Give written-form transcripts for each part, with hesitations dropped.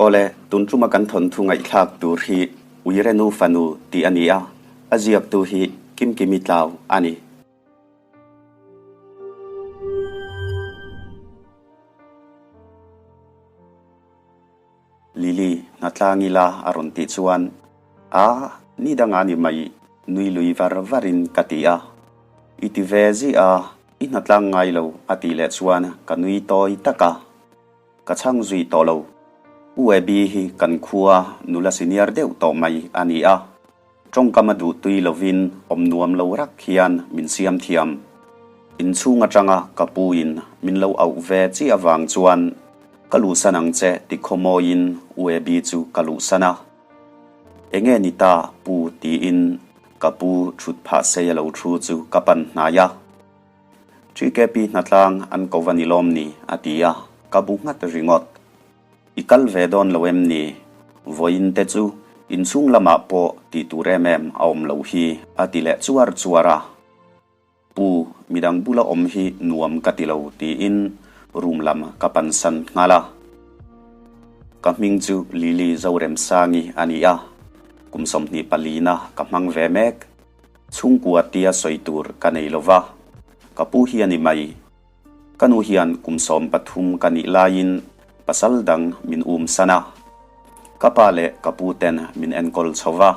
Awle, tun tuma kan thawnthu ngaihthlak tur hi Uirenu fanu tih a ni a, a ziaktu hi Kimkimi Tlau a ni. Lily, hnatlang ila a rawn tih chuan, A, ni dangah ni mai, nui lui var varin ka ti a. I ti ve zih a, i hnatlang ngai lo a tih leh chuan ka nui tawi tak a. Ka chhang zui tawh lo. U Abby hi kan khua nula senior deuh tawh mai a ni a. Tawngkam a duh tui lovin awm nuam lo rak hian min siam thiam. Inchhung atanga ka pu in min lo auh ve chi avang chuan ka luhsan ang che ti khawmawiin U Abby chu ka luhsan a. Enge ni ta pu tiin ka pu thut phah sei a lo thu chu ka pan hnai a. TKP hnatlang an ko va ni lawm ni a ti a, ka bu nghat ringawt. I kal ve dawn lo em ni? Vawiin te chu inchhung lamah pawh tih tur em em a awm loh hi a ti leh chuar chuar a. Pu, midang bula awm hi nuam ka ti lo tiin room lam ka pansan nghal a. Ka hming chu Lily Zoremsangi a ni a, kum 24 na ka hmang ve mek. Chhungkua tia sawi tur ka nei lo va, ka pu hi a ni mai. Ka nu hian kum 13 ka nih laiin pasal dang min um san a. Ka pa leh ka pu ten min enkawl chho va.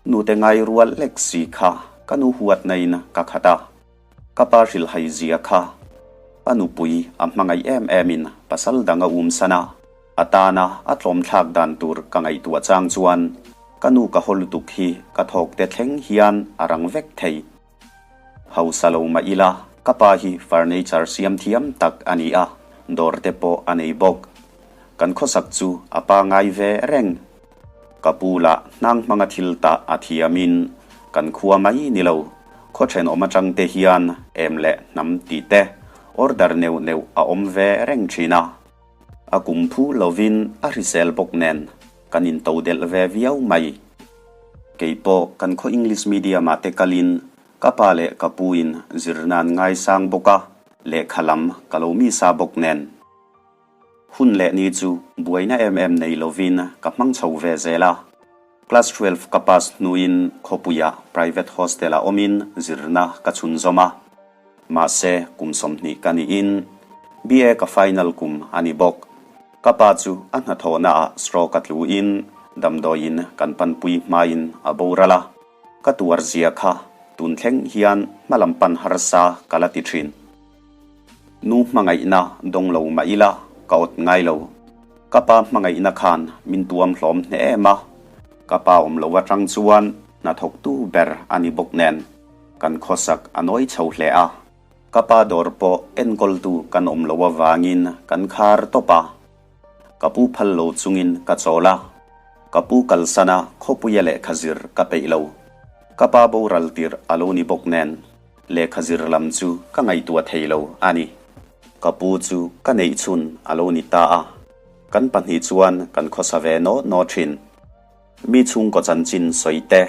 Nute ngai rual lek si kha ka nu huatna in ka khat a. Ka pa hrilhhai zia kha a nupui a hmangaih em em in pasal dang a um san a. A tana a tlawmthlak dan tur ka ngaihtuah chang chuan ka nu ka haw lutuk hi ka thawk te thleng hian a rang vek thei. Hausa lo mah ila, ka pa hi furniture siam thiam tak a ni a, dawr te pawh a nei bawk. Kan khawsak chu a pa ngai ve reng. Ka pu lah hnang hmanga thil tah a thiamin kan khua mai ni lo, khaw thenawm atang te hian em leh hnam tih te order neuh neuh a awm ve reng thin a. A kum phu lovin a hrisel bawk nen kan into delh ve viau mai. Kei pawh kan khaw English medium ah te kalin ka pa leh ka pu in zirna an ngaisang bawk a, lehkha lam ka lo mi sa bawk nen. Hun leh ni chu buaina em em nei lovin ka hmang chho ve zel a. Class 12 ka pass hnuin khawpuia private hostel ah awmin zirna ka chhunzawm a. Mahse kum 20 ka niin BA ka final kum a ni bawk. Ka pa chu a hnathawhna ah stroke a tluin damdawiin kan panpui hmain a boral a. Ka tuar zia kha tun thleng hian hmalam pan harsa ka la ti thin. Nu hmangaihna dawng lo mah ila ka awt ngai lo. Ka pa hmangaihna khan min tuam hlawm hneh em a. Ka pa awm lo atang chuan hnathawktu ber a ni bawk nen kan khawsak a nawi chho hle a. Ka pa dawr pawh enkawltu kan awm lo avangin kan khar tawp a. Ka pu phal lo chungin ka chawl a. Ka pu kalsan a khawpuia lehkha zir ka peih lo. Ka pa boral tirh a lo ni bawk nen lehkha zir lam chu ka ngaihtuah thei lo a ni. Ka pu chu ka neih chhun a lo ni ta a. Kan pahnih chuan kan khawsa ve naw naw thin. Mi chhungkaw chanchin sawi te,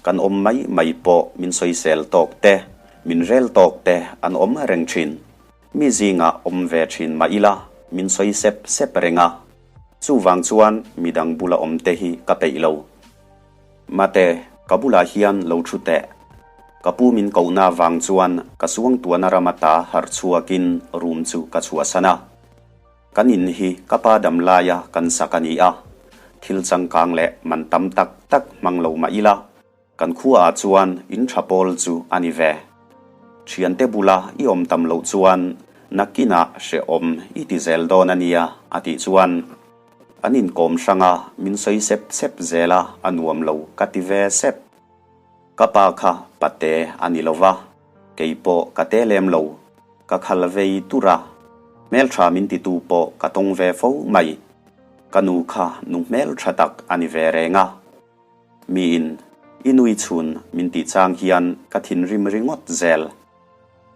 kan awm mai mai pawh min sawisel tawk te, min rel tawk te an awm reng thin. Mi zingah awm ve thin mah ila min sawi sep sep reng a. Chuvang chuan midang bula awm te hi ka peih lo. Mate, ka bulah hian lo thu teh. Ka pu min kohna vang chuan ka suangtuahna ram ata harh chhuakin room chu ka chhuahsan a. Kan in hi ka pa dam laia kan sak a ni a, thil changkang leh man tam tak tak hmang lo mah ila, kan khuaah chuan in tha pawl chu a ni ve. Thiante bula i awm tam loh chuan nakinah hrehawm i ti zel dawn a nia a tih chuan an inkawm hrang a, min sawi sep sep zel a, a nuam lo ka ti ve sep. Ka pa kha pate a ni lo va, kei pawh ka te lem lo. Ka khal vei tur a, hmeltha min titu pawh ka tawng ve fo mai. Ka nu kha nu hmeltha tak a ni ve reng a. Miin i nui chhun min tih chang hian ka thinrim ringawt zel.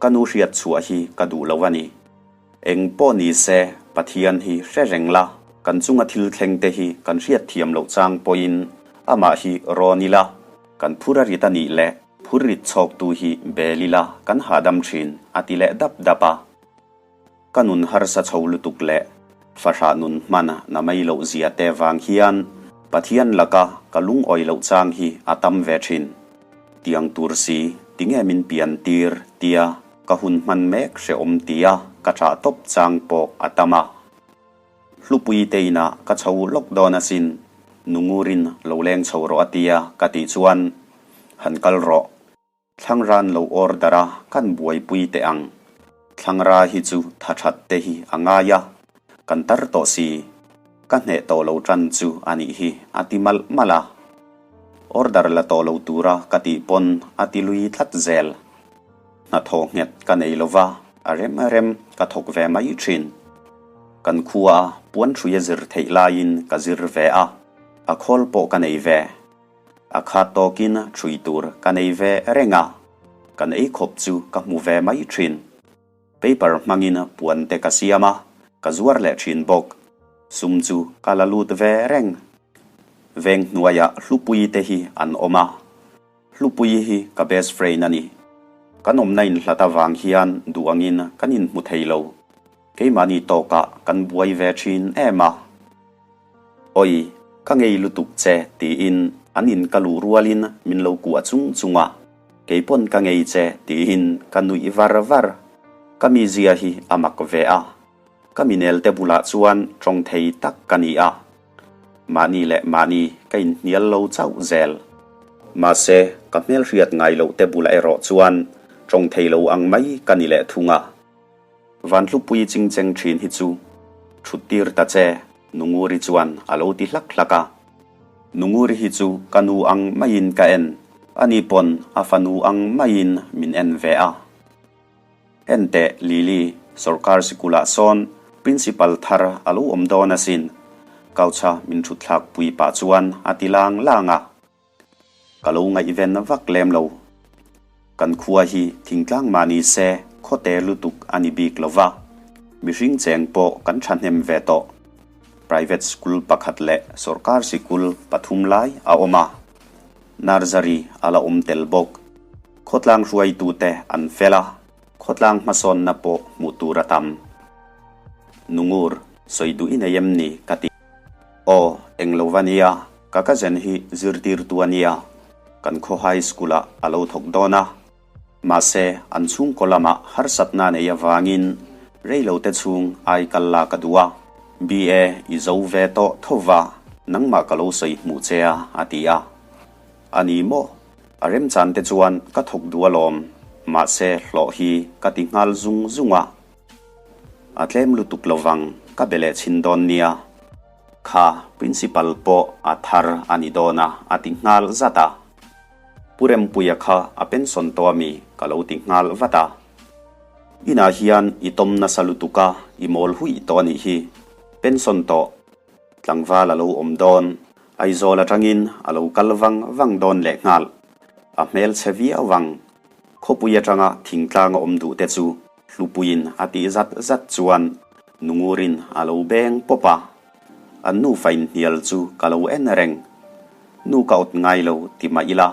Ka nu hriat chhuah hi ka duh lo a ni. Eng pawh ni se Pathian hi hre reng la, kan chunga thil thleng te hi kan hriat thiam loh chang pawhin amah hi rawn ila, kan phur a rit a nih leh phur rit chhawktu hi bel ila kan hahdam thin a ti leh dap dap a. Ka nun harsa chho lutuk leh Fahrah nun hman na mai loh zia te vang hian Pathian laka ka lungawi loh chang hi a tam ve thin. Tiang tur si tinge min pian tir tia ka hun hman mek hrehawm tia ka ṭah tawp chang pawh a tam a. Hlupui te inah ka chho lawk dawn asin, Nungurin lo leng chho rawh a tia ka tih chuan han kal rawh. Thlangra'n lo order a kan buaipui teh ang. Thlangra hi chu tha that te hi a ngai a, kan tar tawh si. Ka hneh tawh lo tan chu a nih hi a ti malh malh a. Order la tawh lo tura ka tih pawn a ti lui tlat zel. Hnathawh nghet ka nei lo va, a rem rem ka thawk ve mai thin. Kan khua puan hrui a zir theih laiin ka zir ve a, a khawl pawh ka nei ve. A khat tawkin ṭhui tur ka nei ve reng a, kan ei khawp chu ka hmu ve mai ṭhin. Paper hmangin puan te ka siam a, ka zuar leh ṭhin bawk. Sum chu ka la lut ve reng. Veng hnuaiah Hlupui te hi an awm a, Hlupui hi ka best friend a ni. Kan awmna inhlat avang hian duh angin kan inhmu thei lo. Keimahni tawkah kan buai ve ṭhin em a. Awi, ka ngei lutuk che tiin an in ka luh rualin min lo kuah chung chung a, keipawn ka ngei che tiin ka nuih var var. Ka mizia hi a mak ve a, ka minelte bulah chuan tawng thei tak ka ni a, mahni leh mahni ka inhnial lo chauh zel. Mahse, ka hmelhriat ngai loh te bulah erawh chuan tawng thei lo ang mai ka ni leh thung a. Vanhlupui chingcheng thin hi chu thut tir ta che, Nunguri chuan a lo ti hlak hlak a. Nunguri hi chu ka nu ang maiin ka en, ani pawn a fanu ang maiin min en ve a. Enteh Lily, sorkar sikulah sawn principal thar a lo awm dawn asin, Kaucha min thut thlak pui pah chuan a ti lang lang a. Ka lo ngaihven vak lem lo. Kan khua hi thingtlang mah ni se khawte lutuk a ni bik lo va, mihring cheng pawh kan thahnem ve tawh. Private school pakhat leh sorkar sikul pathum lai a awm a, nursery a la awm tel bawk. Khawtlang hruaitute an fel a, khawtlang hmasawnna pawh hmuh tur a tam. Nungur, sawi duh i nei em ni? ka ti. Aw, eng lo va nia, ka cousin hi zirtirtu a nia, kan khaw high school ah a lo thawk dawn a. Mahse, an chhungkaw lamah harsatna nei avangin reilote chhung ai kal la ka duh a, BA i zo ve tawh tho va, nangmah ka lo sawi hmuh che a, a ti a. A ni maw? A remchan te chuan ka thawk duh alawm, mahse hlawh hi ka ti nghal zung zung a. A tlem lutuk lovang ka be leh chhin dawn nia. Kha Principal pawh a thar a ni dawn a, a ti nghal zat a. Pu Rempuia kha a pension tawh ami ka lo ti nghal vat a. Inah hian i tawm nasa lutuk a, i mawl huih tawh a nih hi. Pension tawh tlangval a lo awm dawn, Aizawl atangin a lo kal vang vang dawn lehnghal. A hmelchhe viau ang. Khawpui atanga thingtlang a awm duh te chu Hlupuiin a tih zat zat chuan Nungurin a lo beng pawp a. An nufa inhnial chu ka lo en reng. Nu ka awt ngai lo ti mah ila,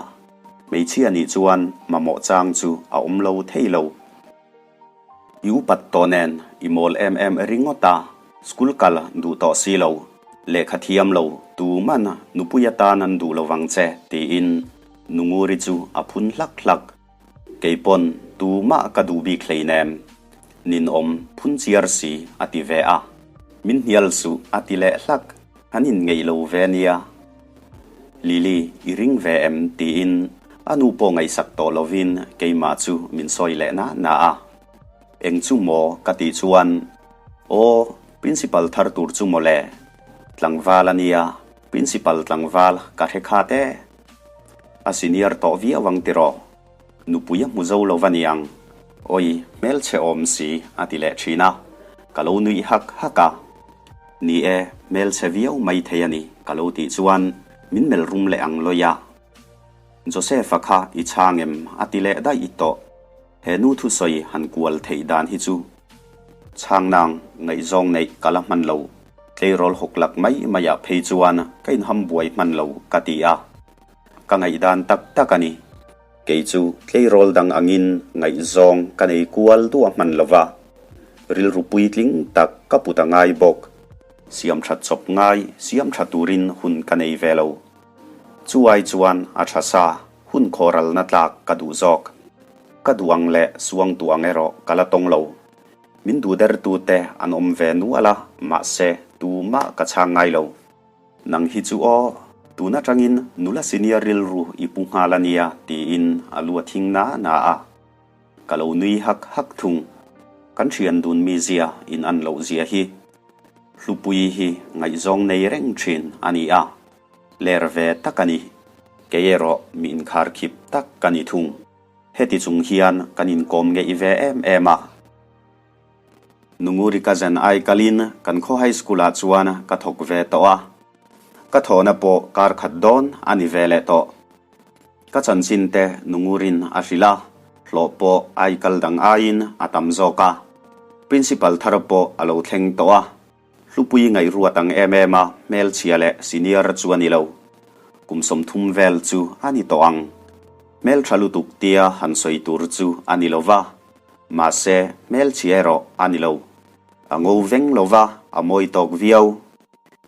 hmeichhia nih chuan mamawh chang chu a awm lo thei lo. I upat tawh nen i mawl em em ringawt a, school kal duh tawh si lo, lehkha thiam lo tuman nupui atan an duh lovang che tiin Nunguri chu a phun hlak hlak. Kei pawn tumah ka duh bik hleinem, ninawm phun chiar si a ti ve a. Min hnial suh a ti leh hlak, an inngeih lo ve nia. Lily, i ring ve em? tiin a nu pawh ngaihsak tawh lovin keimah chu min sawi leh na na a. Eng chu maw? ka tih chuan, Aw, principal thar tur chu mawle. Tlangval a nia, principal tlangval ka hre khat e. A senior tawh viau ang tiraw? Nupui a hmu zo lo va niang. Awi, hmelchhe awm si, a ti leh thin a. Ka lo nuih hak hak a. Ni e, hmelchhe viau mai thei a ni, ka lo tih chuan min melh rum leh ang lawi a. Joseph-a kha i chhang em? a ti leh daih tawh. He nu thusawi han kual theih dan hi chu chhang nang ngaihzawng neih ka la hman lo. Tleirawl hawk lak mai maiah phei chuan ka inham buai hman lo ka ti a. Ka ngaihdan tak tak a ni. Kei chu tleirawl dang angin ngaihzawng ka nei kual duah hman lo va, rilru puitling tak ka put a ngai bawk. Siam that chawp ngai siam tha turin hun ka nei ve lo. Chu ai chuan a tha sa, hun khawralna tlak ka duh zawk. Ka duh ang leh suang duh ang erawh ka la tawng lo. Min duh dertute an awm ve nual a, mahse tumah ka chhang ngai lo. Nang hi chu aw, tun atangin nula senior rilru i pu nghal a nia tiin a lu a thing na na a. Ka lo nui hak hak thung. Kan thian dun mizia in an loh zia hi. Hlupui hi ngaihzawng nei reng thin a ni a, ler ve tak a ni. Kei erawh mi inkhar khip tak ka ni thung. Heti chung hian kan inkawm ngeih ve em em a. Nunguri cousin ai kalin kan khaw high school ah chuan ka thawk ve tawh a. Ka thawhna pawh kar khat dawn a ni ve leh tawh. Ka chanchin te Nungurin a hrilh a, hlawh pawh ai kal dang aiin a tam zawk a. Principal thar pawh a lo thleng tawh a. Hlupui ngaihruat ang em em a hmelchhia leh senior chu a ni lo. Kum 30 vel chu a ni tawh ang. Hmeltha lutuk tia han sawi tur chu a ni lo va, mahse hmelchhia erawh a ni lo. A ngo veng lo va, a mawi tawk viau.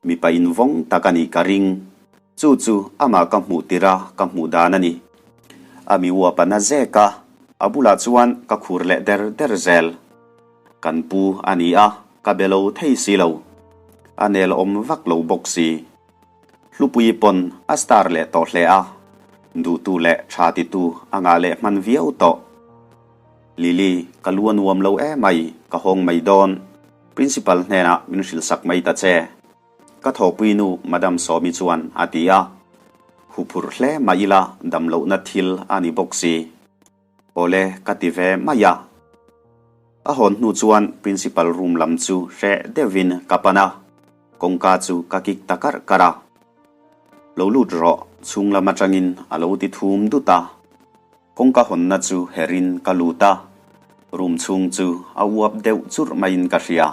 Mipa invawng tak a nih ka ring. Chu chu amah ka hmuh tirh a ka hmuh dan a ni. A mi uap a na zek a, a bulah chuan ka khur leh der der zel. Kan pu a ni a, ka be lo thei si lo. A nel awm vak lo bawk si. Hlupui pawn a star leh tawh hle a, duhtu leh tha titu a ngah leh hman viau tawh. Lily, ka lu a nuam lo emai, ka hawng mai dawn. Principal hnenah min hrilhsak mai ta che. Ka thawhpui nu Madam Sawmi chuan a ti a. Huphurh hle mah ila damlohna thil a ni bawk si. Awle ka ti ve mai a. A hawn hnu chuan Principal room lam chu hreh deuhin ka pan a, kawngka chu ka kik ta karh karh a. Lo lut rawh chhung lam atangin a lo ti thum dut a. Kawngka hawnna chu herin ka lut a, room chhung chu a uap deuh churh maiin ka hria.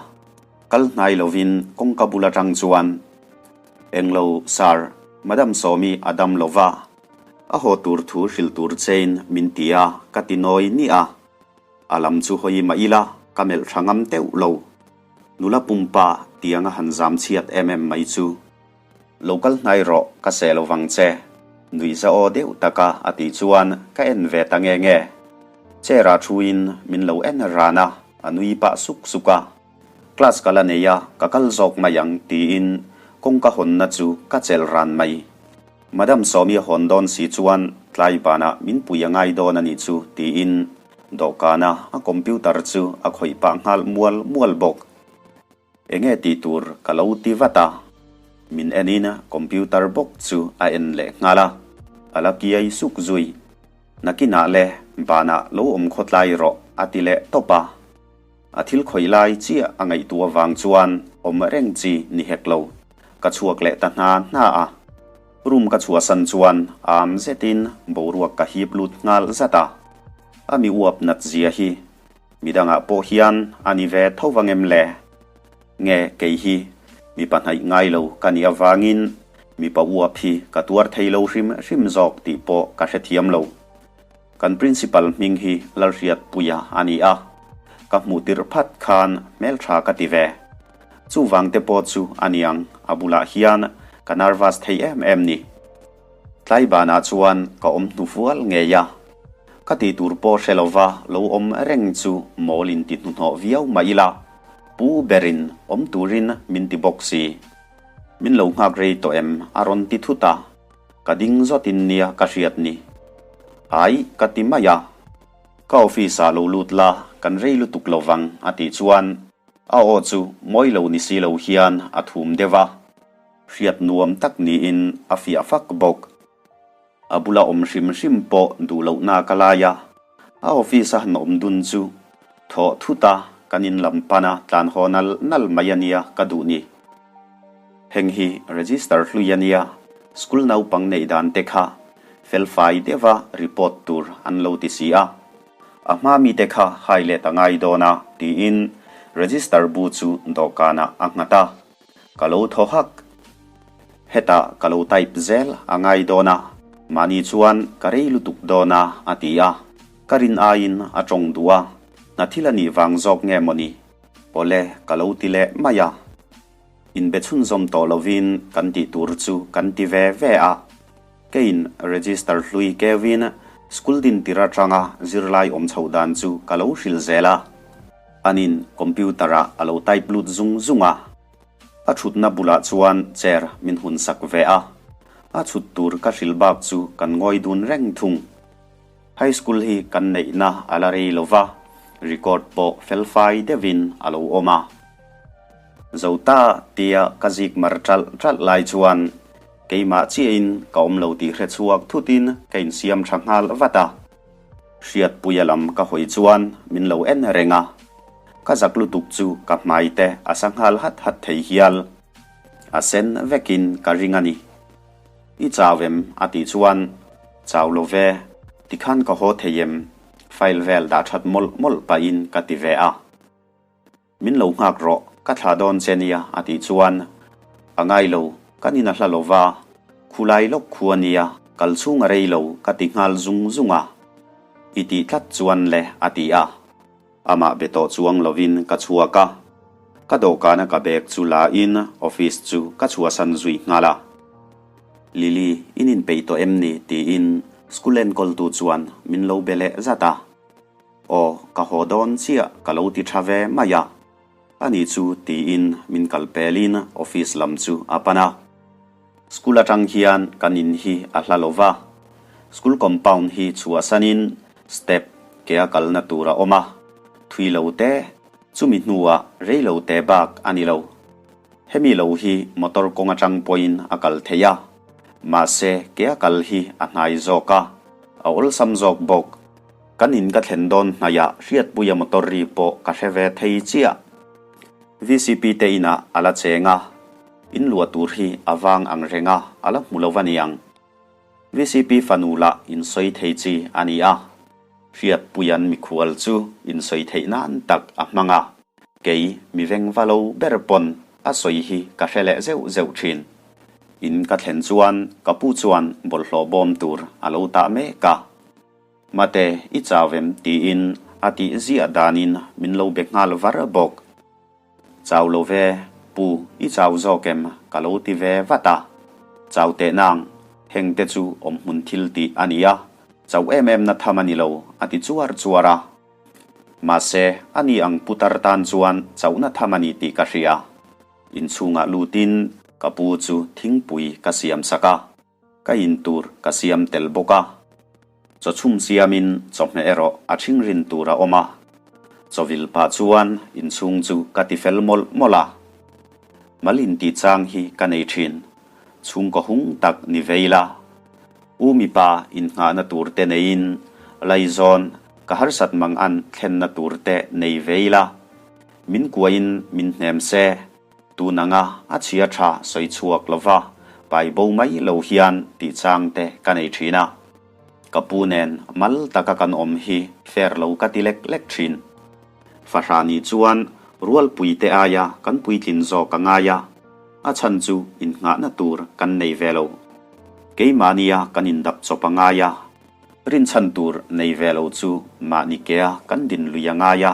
Kal hnai lovin kawngka bul atang chuan, Englo Sir, Madam Sawmi a dam lova, A haw tur thu hrilh tur chein min ti a, ka ti nawi ni a. A lam chu hawi mah ila, ka melh tha ngam teuh lo. Nula pumpa tiang a han zam chhiat em em mai chu. Lo kal hnai rawh, ka seh lo vang che. Nuihza aw deuh taka a tih chuan ka en ve ta nge nge. Chair ah thuin min lo en ran a, a nui pah suk suk a. Class ka la nei a, ka kal zawk mai ang tiin kawngka hawnna chu ka chelh ran mai. Madam Sawmi a hawn dawn si chuan tlai banah min pui a ngai dawn a nih chu tiin dawhkana a computer chu a khawih pah nghal mual mual bawk. Enge tih tur ka lo ti vat a, min enin computer bawk chu a en leh nghal a, a la kiai suk zui. Nakinah le banah lo awm khawtlai rawh a ti leh tawp a. A thil khawih lai chiah a ngaihtuah vang chuan awm reng chi ni hek lo. Ka chhuak leh ta hna hna a. Room ka chhuahsan chuan am zetin boruak ka hip lut nghal zat a. A mi uap nat zia hi midangah pawh hian a ni ve tho vang em le? Nge kei hi mipa hnaih ngai lo ka nih avangin mipa uap hi ka tuar thei lo hrim hrim zawk tih pawh ka hrethiam lo. Kan Principal hming hi Lalhriatpuia a ni a, ka hmuh tirh phat khan hmeltha ka ti ve. Chuvang te pawh chu a niang, a bulah hian ka nervous thei em em ni. Tlai banah chuan ka awm hnu fual ngei a, ka tih tur pawh hre lova lo awm reng chu mawl in ti hnuhnawh viau mah ila, pu berin awm turin min ti bawk si. Min lo nghak rei tawh em a rawn ti thut a. Ka ding zawtin nia ka hriat ni. Ai, ka ti mai a. Ka office ah lo lut la, kan rei lutuk lo vang a tih chuan a aw chu mawi lo ni si lo hian a thum deuh a. Hriat nuam tak niin a fiah fak bawk. A bula awm hrim hrim pawh duh lohna ka lai a. A office a han awm dun chu thawh thut a kan in lam pan a tlan haw nal nal mai a nia ka duh ni. Heng hi register hlui a nia, school naupang neih dan te kha felfai deuha report tur an lo ti si a. A hma mite kha hai let a ngai dawn a tiin register bu chu dawhkanah a nghat a. Ka lo thaw hak. Hetah ka lo type zel a ngai dawn a, mahni chuan ka rei lutuk dawn a a ti a. Ka rin aiin a tawng duh a, hna thil a nih vang zawk nge mawni? Awle, ka lo ti leh mai a. Inbe chhunzawm tawh lovin kan tih tur chu kan ti ve ve a. Keiin register hlui keuin school din tir atanga zirlai awm chhoh dan chu ka lo hrilh zel a. Anin computer ah a lo type lut zung zung a. A thutna bulah chuan chair min hun sak ve a. A chhut tur ka hrilh bak chu kan ngawi dun reng thung. High School hi kan neihna a la rei lo va, record pawh felfai deuhin a lo awm a. Zota tia ka zik mar ṭalh ṭalh lai chuan keimah chiahin ka awm lo tih hre chhuak thutin ka insiam ṭha nghal vat a. Hriatpuia lam ka hawi chuan min lo en reng a, ka zak lutuk chu ka hmai te a sa nghal hat hat thei hial. A sen vekin ka ring a ni. I chau em? a tih chuan, Chau lo ve, tikhan ka haw thei em? File vel dah that mawlh mawlh pahin ka ti ve a. Min lo nghak rawh, ka thlah dawn che nia a tih chuan, A ngai lo, kan in a hla lo va, khulai lawk khu a nia, kal chhung a rei lo ka ti nghal zung zung a. I tih tlat chuan le a ti a. Amah be tawh chuang lovin ka chhuak a, ka dawhkana ka bag chu la in office chu ka chhuahsan zui nghal a. Lily, in inpeih tawh em ni? tiin school enkawltu chuan min lo be leh zat a. Aw, ka haw dawn chiah ka lo ti tha ve mai a. Ani chu tiin min kal pelin office lam chu a pan a. School atang hian kan in hi a hla lo va, school compound hi chhuahsanin step ke a kalna tur a awm a, thui lo te, chumi hnuah rei lo te bak a ni lo. Hemi lo hi motor kawng atang pawhin a kal thei a, mahse ke a kal hi a hnai zawk a, a awlsam zawk bawk. Kan in ka thlen dawn hnaihah Hriatpuia motor ri pawh ka hre ve thei chiah. VCP te inah a la cheng a. In luah tur hi a vang ang reng a, a la hmu lo va niang. VCP fanu lah in sawi thei chi a ni a, Hriatpuia'n mikhual chu in sawi theih nan tak a hmang a, kei mi veng va lo ber pawn a sawi hi ka hre leh zeuh zeuh thin. In ka thlen chuan ka pu chuan bawlhhlawh bawm tur a lo tah mek a. Mate, i chau em? tiin a tih ziah danin min lo be nghal var bawk. Chau lo ve, pu, i chau zawk em? ka lo ti ve vat a. Chau teh nang, heng te chu awm hmun thil tih a ni a, chauh em em na tham a ni lo, a ti chuar chuar a. Mahse, a ni ang putar tan chuan chauhna tham a ni tih ka hria. Inchhungah lutin ka pu chu thingpui ka siam sak a. Ka in tur ka siam tel bawk a, chaw chhum siamin chawhmeh erawh a ṭhing rin tur a awm a, chawvil pah chuan inchhung chu ka ti fel mawlh mawlh a. Mal intih chang hi ka nei ṭhin, chhungkaw hung tak ni vei la, u mipa innghahna tur te neiin laizawn ka harsat mang an thlenna tur te nei vei la, min kuahin min hnem se. Tun anga a chhia tha sawi chhuak lova pai bo mai lo hian tih chang te ka nei thin a. Ka pu nen mal taka kan awm hi fair lo ka ti lek lek thin. Fahrah nih chuan rualpui te aia kan puitlin zawk a ngai a, a chhan chu innghahna tur kan nei ve lo. Keimahnia kan indap chawp a ngai a, rinchhan tur nei ve lo chu mahni kea kan din lui a ngai a.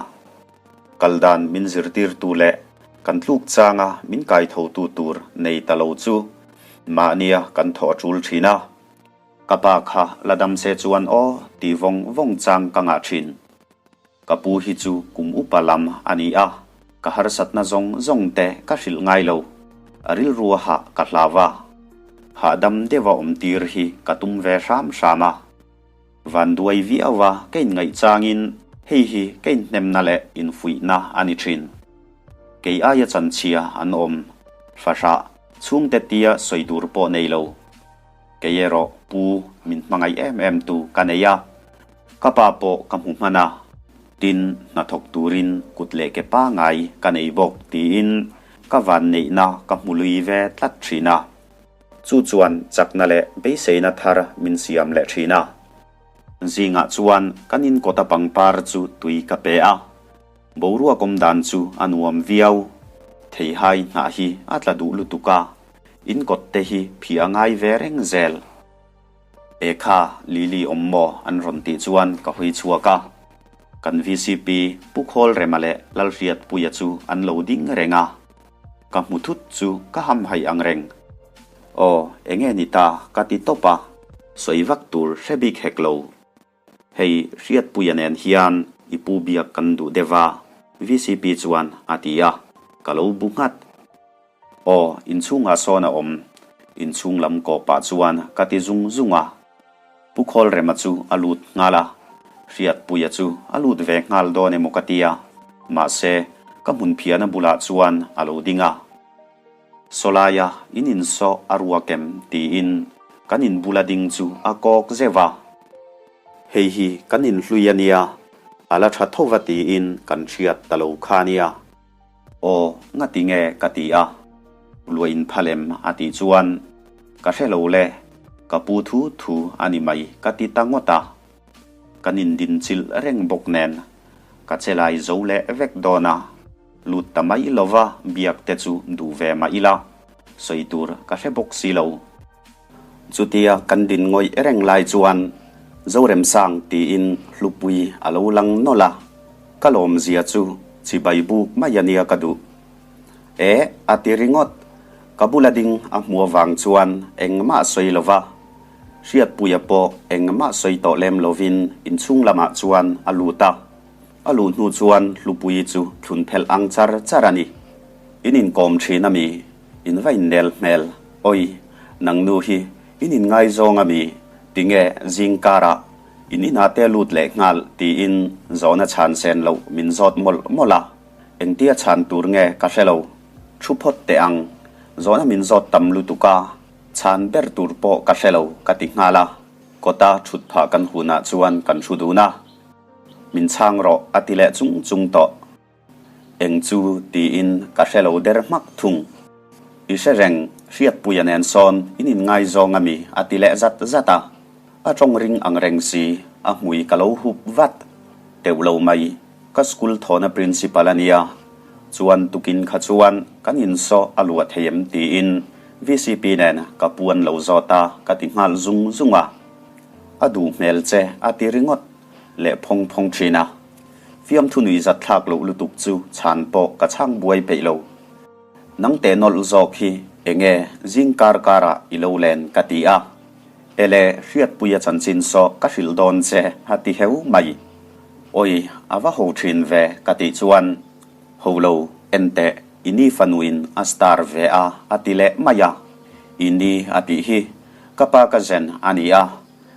Kal dan min zirtirtu leh kan tluk changa min kaithotu tur nei ta lo chu mahnia kan thawh a tul thin a. Ka pa kha la dam se chuan aw tih vawng vawng chang ka ngah thin. Ka pu hi chu kum upa lam a ni a, ka harsatna zawng zawng te ka hrilh ngai lo. A rilru a hah ka hlau a, hahdam deuha awm tir hi ka tum ve hram hram a. Vanduai viau a ka inngaih changin hei hi ka inhnemna leh infuihna a ni thin. Kei aia chanchhia an awm, fahrah, chhungte tia sawi tur pawh nei lo. Kei erawh pu min hmangaih em em tu ka nei a, ka pa pawh ka hmu hman a, tin hnathawk turin kut leh ke pangai ka nei bawk tiin ka vanneihna ka hmu lui ve tlat thin a. Chu chuan chakna leh beiseina thar min siam leh thin a. Zingah chuan kan in kawta pangpar chu tui ka pe a, boruak awm dan chu a nuam viau. Theihai hnah hi a tla duh lutuk a, in kawt te hi phih a ngai ve reng zel. E kha, Lily awm maw? an rawn tih chuan ka hawi chhuak a. Kan vcp Pu Khawlrema leh Lalhriatpuia chu an lo ding reng a. Ka hmu thut chu ka hamhaih ang reng. Aw, enge ni ta ka ti tawp a, sawi vak tur hre bik hek lo. Hei Hriatpuia nen hian i pu biak kan duh deuh a, vcp chuan a ti a, ka lo bu nghat. Aw, inchhungah sawn a awm, inchhung lam kawh pah chuan ka ti zung zung a. Pu Khawlrema chu a lut nghal a, Hriatpuia chu a lut ve nghal dawn emaw ka ti a, mahse ka hmun phiana bulah chuan a lo ding a. Sawlaia in insawh a ruak em tiin kan in bula ding chu a kawk zeuh a. Hei hi kan inhlui a nia, a la tha tho va tiin kan hriat ta lo kha a nia. Aw, ngati nge ka ti a, luah in phal em a tih chuan ka hre lo le, ka pu thu thu a ni mai ka ti ta ngawt a. Kan indin chilh reng bawk nen ka che lai zo leh vek dawn a, lut ta mai lova biak te chu duh ve mah ila, sawi tur ka hre bawk si lo. Chutia kan din ngawih reng lai chuan Zoremsang tiin Hlupui a lo lang nawlh a, ka lawmzia chu chibai buk mai a nia ka duh. E, a ti ringawt, ka bula ding a hmu avang chuan engmah sawi lo va, Hriatpuia pawh engmah sawi tawh lem lovin inchhung lamah chuan a lut a, a luh hnu chuan Hlupuii chu thlun phelh ang char char a ni. In inkawm thin a mi? In va innel hmel, Oi, nang nu hi in inngaizawng a mi? Tinge zing karah in inah te lut leh nghal tiin zawhna chhan sen loh min zawt mawlh mawlh a, engtia chhan tur nge ka hre lo. Thu phawt teh ang, zawhna min zawt tam lutuk a, chhan ber tur pawh ka hre lo ka ti nghal a, kawta thut phah kan hunah chuan kan thu dun a, Min chhang rawh a ti leh chung chung tawh. Eng chu tiin ka hre lo der hmak thung. I hre reng, Hriatpuia nen sawn in inngaizawng a mi a ti leh zat zat a. A tawng ring ang reng si, a hmui ka lo hup vat. Teuh lo mai, ka school thawhna principal a nia. Chuan tukin kha chuan kan insawh a luah thei em tiin vcp nen ka pu an lo zawt a ka ti nghal zung zung a. A duh hmel che a ti ringawt leh phawng phawng thin a. Fiamthu nui zat thlak loh lutuk chu chhan pawh ka chhang buai peih lo. Nang teh nawlh zawk hi enge zing kar karah i lo len ka ti a. Ele Hriatpuia chanchin saw ka hrilh dawn che a ti heu mai. Oi a va ho thin ve ka tih chuan ho lo en teh i ni fanuin a star ve a a ti leh mai a. I ni a tih hi ka pa ka zen a ni a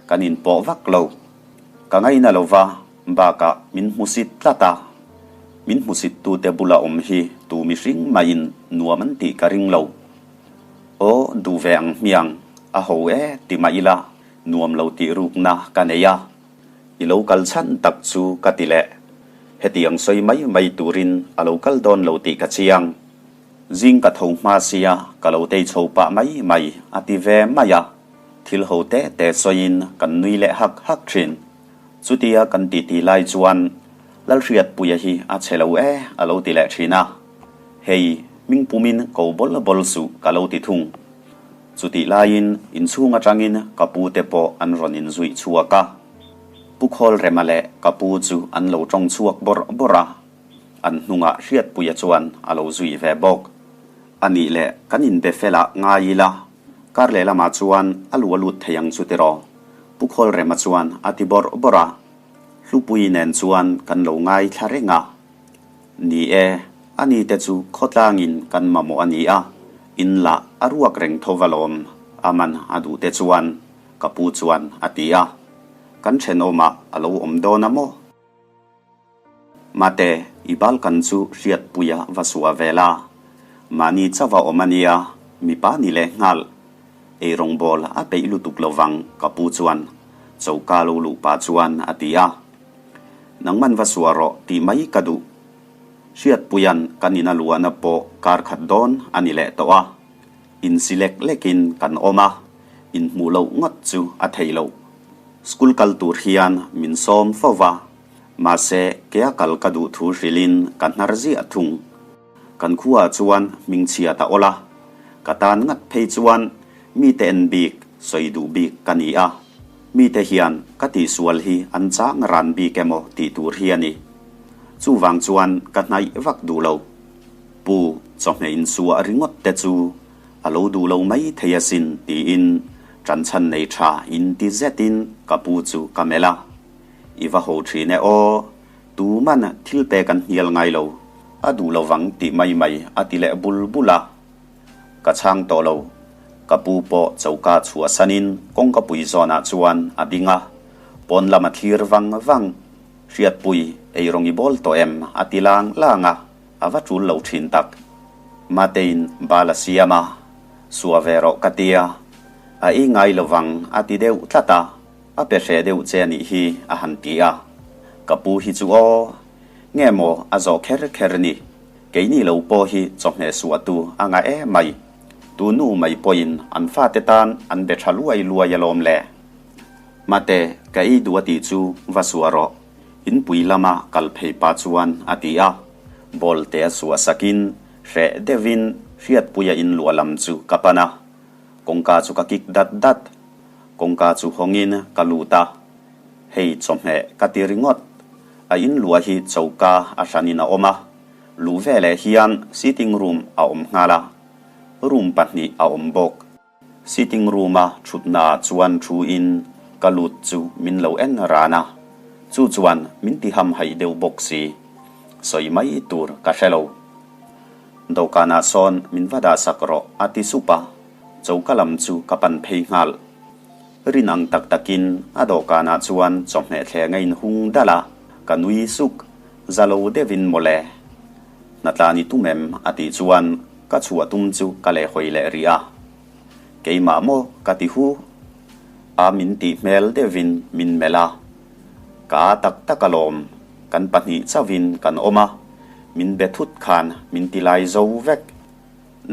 kan inpawh vak lo. Ka ngaina lo va. Bakah min hmusit tlat a, min hmusittute bula awm hi tu mihring mahin nuam an tih ka ring lo. Aw, duh ve ang hmiang, a ho e ti mah ila nuam lo tih rukna ka nei a, i lo kal chhan tak chu ka ti leh. Hetiang sawi mai mai turin a lo kal dawn lo tih ka chiang. Zing ka tho hma sia ka lo tei chho pah mai mai a ti ve mai a, thil ho te te sawiin kan nui leh hak hak thin. Chutia kan titi lai chuan Lalhriatpuia hi a che lo e a lo ti leh thin a, Hei, hming pumin ko bawl bawl suh ka lo ti thung. Chutih laiin inchhung atangin ka pu te pawh an rawn inzuih chhuak a, Pu Khawlrema leh ka pu chu an lo tawng chhuak bawrh bawrh a, an hnungah Hriatpuia chuan a lo zui ve bawk. A nih leh kan inbe felah ngai ila, kar lehlamah chuan a lu a lut thei ang chu tiraw? Pu Khawlrema chuan a ti bawrh bawrh a, Hlupui nen chuan kan lo ngaithla reng a. Ni e, a ni te chu khawtlangin kan mamawh a ni a, in lah a ruak reng tho va lawm, a man a duh te chuan, ka pu chuan a ti a. Kan thenawmah a lo awm dawn a maw? Mate, i balkan chu hriatpuia va suah ve la. Mahni chauh a awm a nia, mipa ni leh nghal. Eirawng bawl a peih lutuk lo vang, ka pu chuan choka lo luh pah chuan a ti a. Nangman va suah rawh tih mai ka duh. Hriatpuia'n kan ina luahna pawh kar khat dawn a ni leh tawh a. Insi lek lekin kan awm a, inhmuh loh ngawt chu a theih loh. School kal tur hian min sawm fo va. Mahse, kea kal ka duh thu hrilhin ka hnar ziah thung. Kan khuaah chuan hmingchhiat a awl a, ka tan ngat phei chuan mite en bik, sawi duh bik ka ni a. Mite hian ka tihsual hi an chang ran bik emaw tih tur hi a ni. Chuvang chuan ka hnaih vak duh lo. Pu, chawhmeh insuah ringawt te chu a lo duh lo mai thei asin tiin ṭanchhan nei ṭha inti zetin ka pu chu ka melh a. I va ho ṭhin e aw, tuman thil pek an hnial ngai lo. A duh lo vang tih mai mai a ti leh bul bul a. Ka chhang tawh lo. Ka pu pawh choka chhuahsanin kawngka pui zawnah chuan a ding a, pawn lam a thlir vang vang. Hriatpui, eirawng i bawl tawh em? a ti lang lang a, a va tul lo thin tak. Matein bal a siam a, Sua ve rawh ka tia, a ei ngai lo vang a ti deuh tlat a, a pe hreh deuh che a nih hi a han ti a. Ka pu hi chu aw, nge maw a zawh kher kher ni, keini lo pawh hi chawhmeh suahtu a ngah em mai. Tu nu mai pawhin an fate tan an be tha luai luai alawm le. Mate, ka ei duh a tih chu va suah rawh. Inpui lama kal phei pah chuan a ti a. Ball te a suah sakin hreh deuhin Hriatpuia inluah lam chu ka pan a. Kawngka chu ka kik dat dat. Kawngka chu hawngin ka lut a. Hei chawhmeh ka ti ringawt. A inluah hi choka a hranin a awm a. Luh veleh hian sitting room a awm nghal a. Room pahnih a awm bawk. Sitting room-a thutnaah chuan thu-in ka lut chu min lo en ran a, chu chuan min ti hamhaih deuh bawk si. Sawi mai tur ka hre lo. Dawhkanah sawn min va dah sak rawh a ti sup a, choka lam chu ka pan phei nghal. Rin ang tak takin a dawhkanah chuan chawhmeh thleng a inhung dalh a, ka nui suk, za lo deuhin mawle. Hnatlan i tum em? a tih chuan ka chhuah tum chu ka lehhawi leh rih a. Keimah maw ka ti hu a min tih hmel deuhin min melh a. Ka a tak tak alawm, kan pahnih chauhin kan awm a, min be thut khan min ti lai zo vek.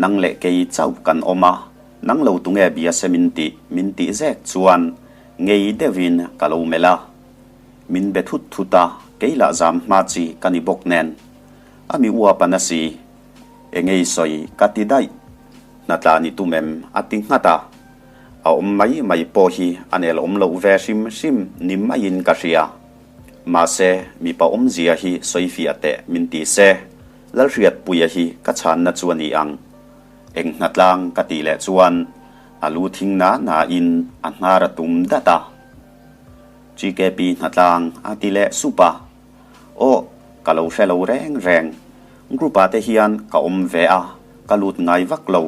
Nang leh kei chauh kan awm a, nang lo tunge bia se min tih min tih zek chuan ngei deuhin ka lo melh a. Min be thut thut a, kei lah zam hma chi ka ni bawk nen. A mi uap a na si. Engei sawi ka ti daih. Hnatla ni tum em a ti nghat a. A awm mai mai pawh hi a nel awm loh ve hrim hrim ni maiin ka hria. Mahse, mipa awmzia hi sawi fiah teh min ti se, Lalhriatpuia hi ka chhanna chu a ni ang. Eng hnatlang ka tih leh chuan a lu thing na na in a hnar a tum dat a. GKP hnatlang a ti leh sup a. Aw, ka lo hre lo reng reng. Group ah te hian ka awm ve a, ka lut ngai vak lo.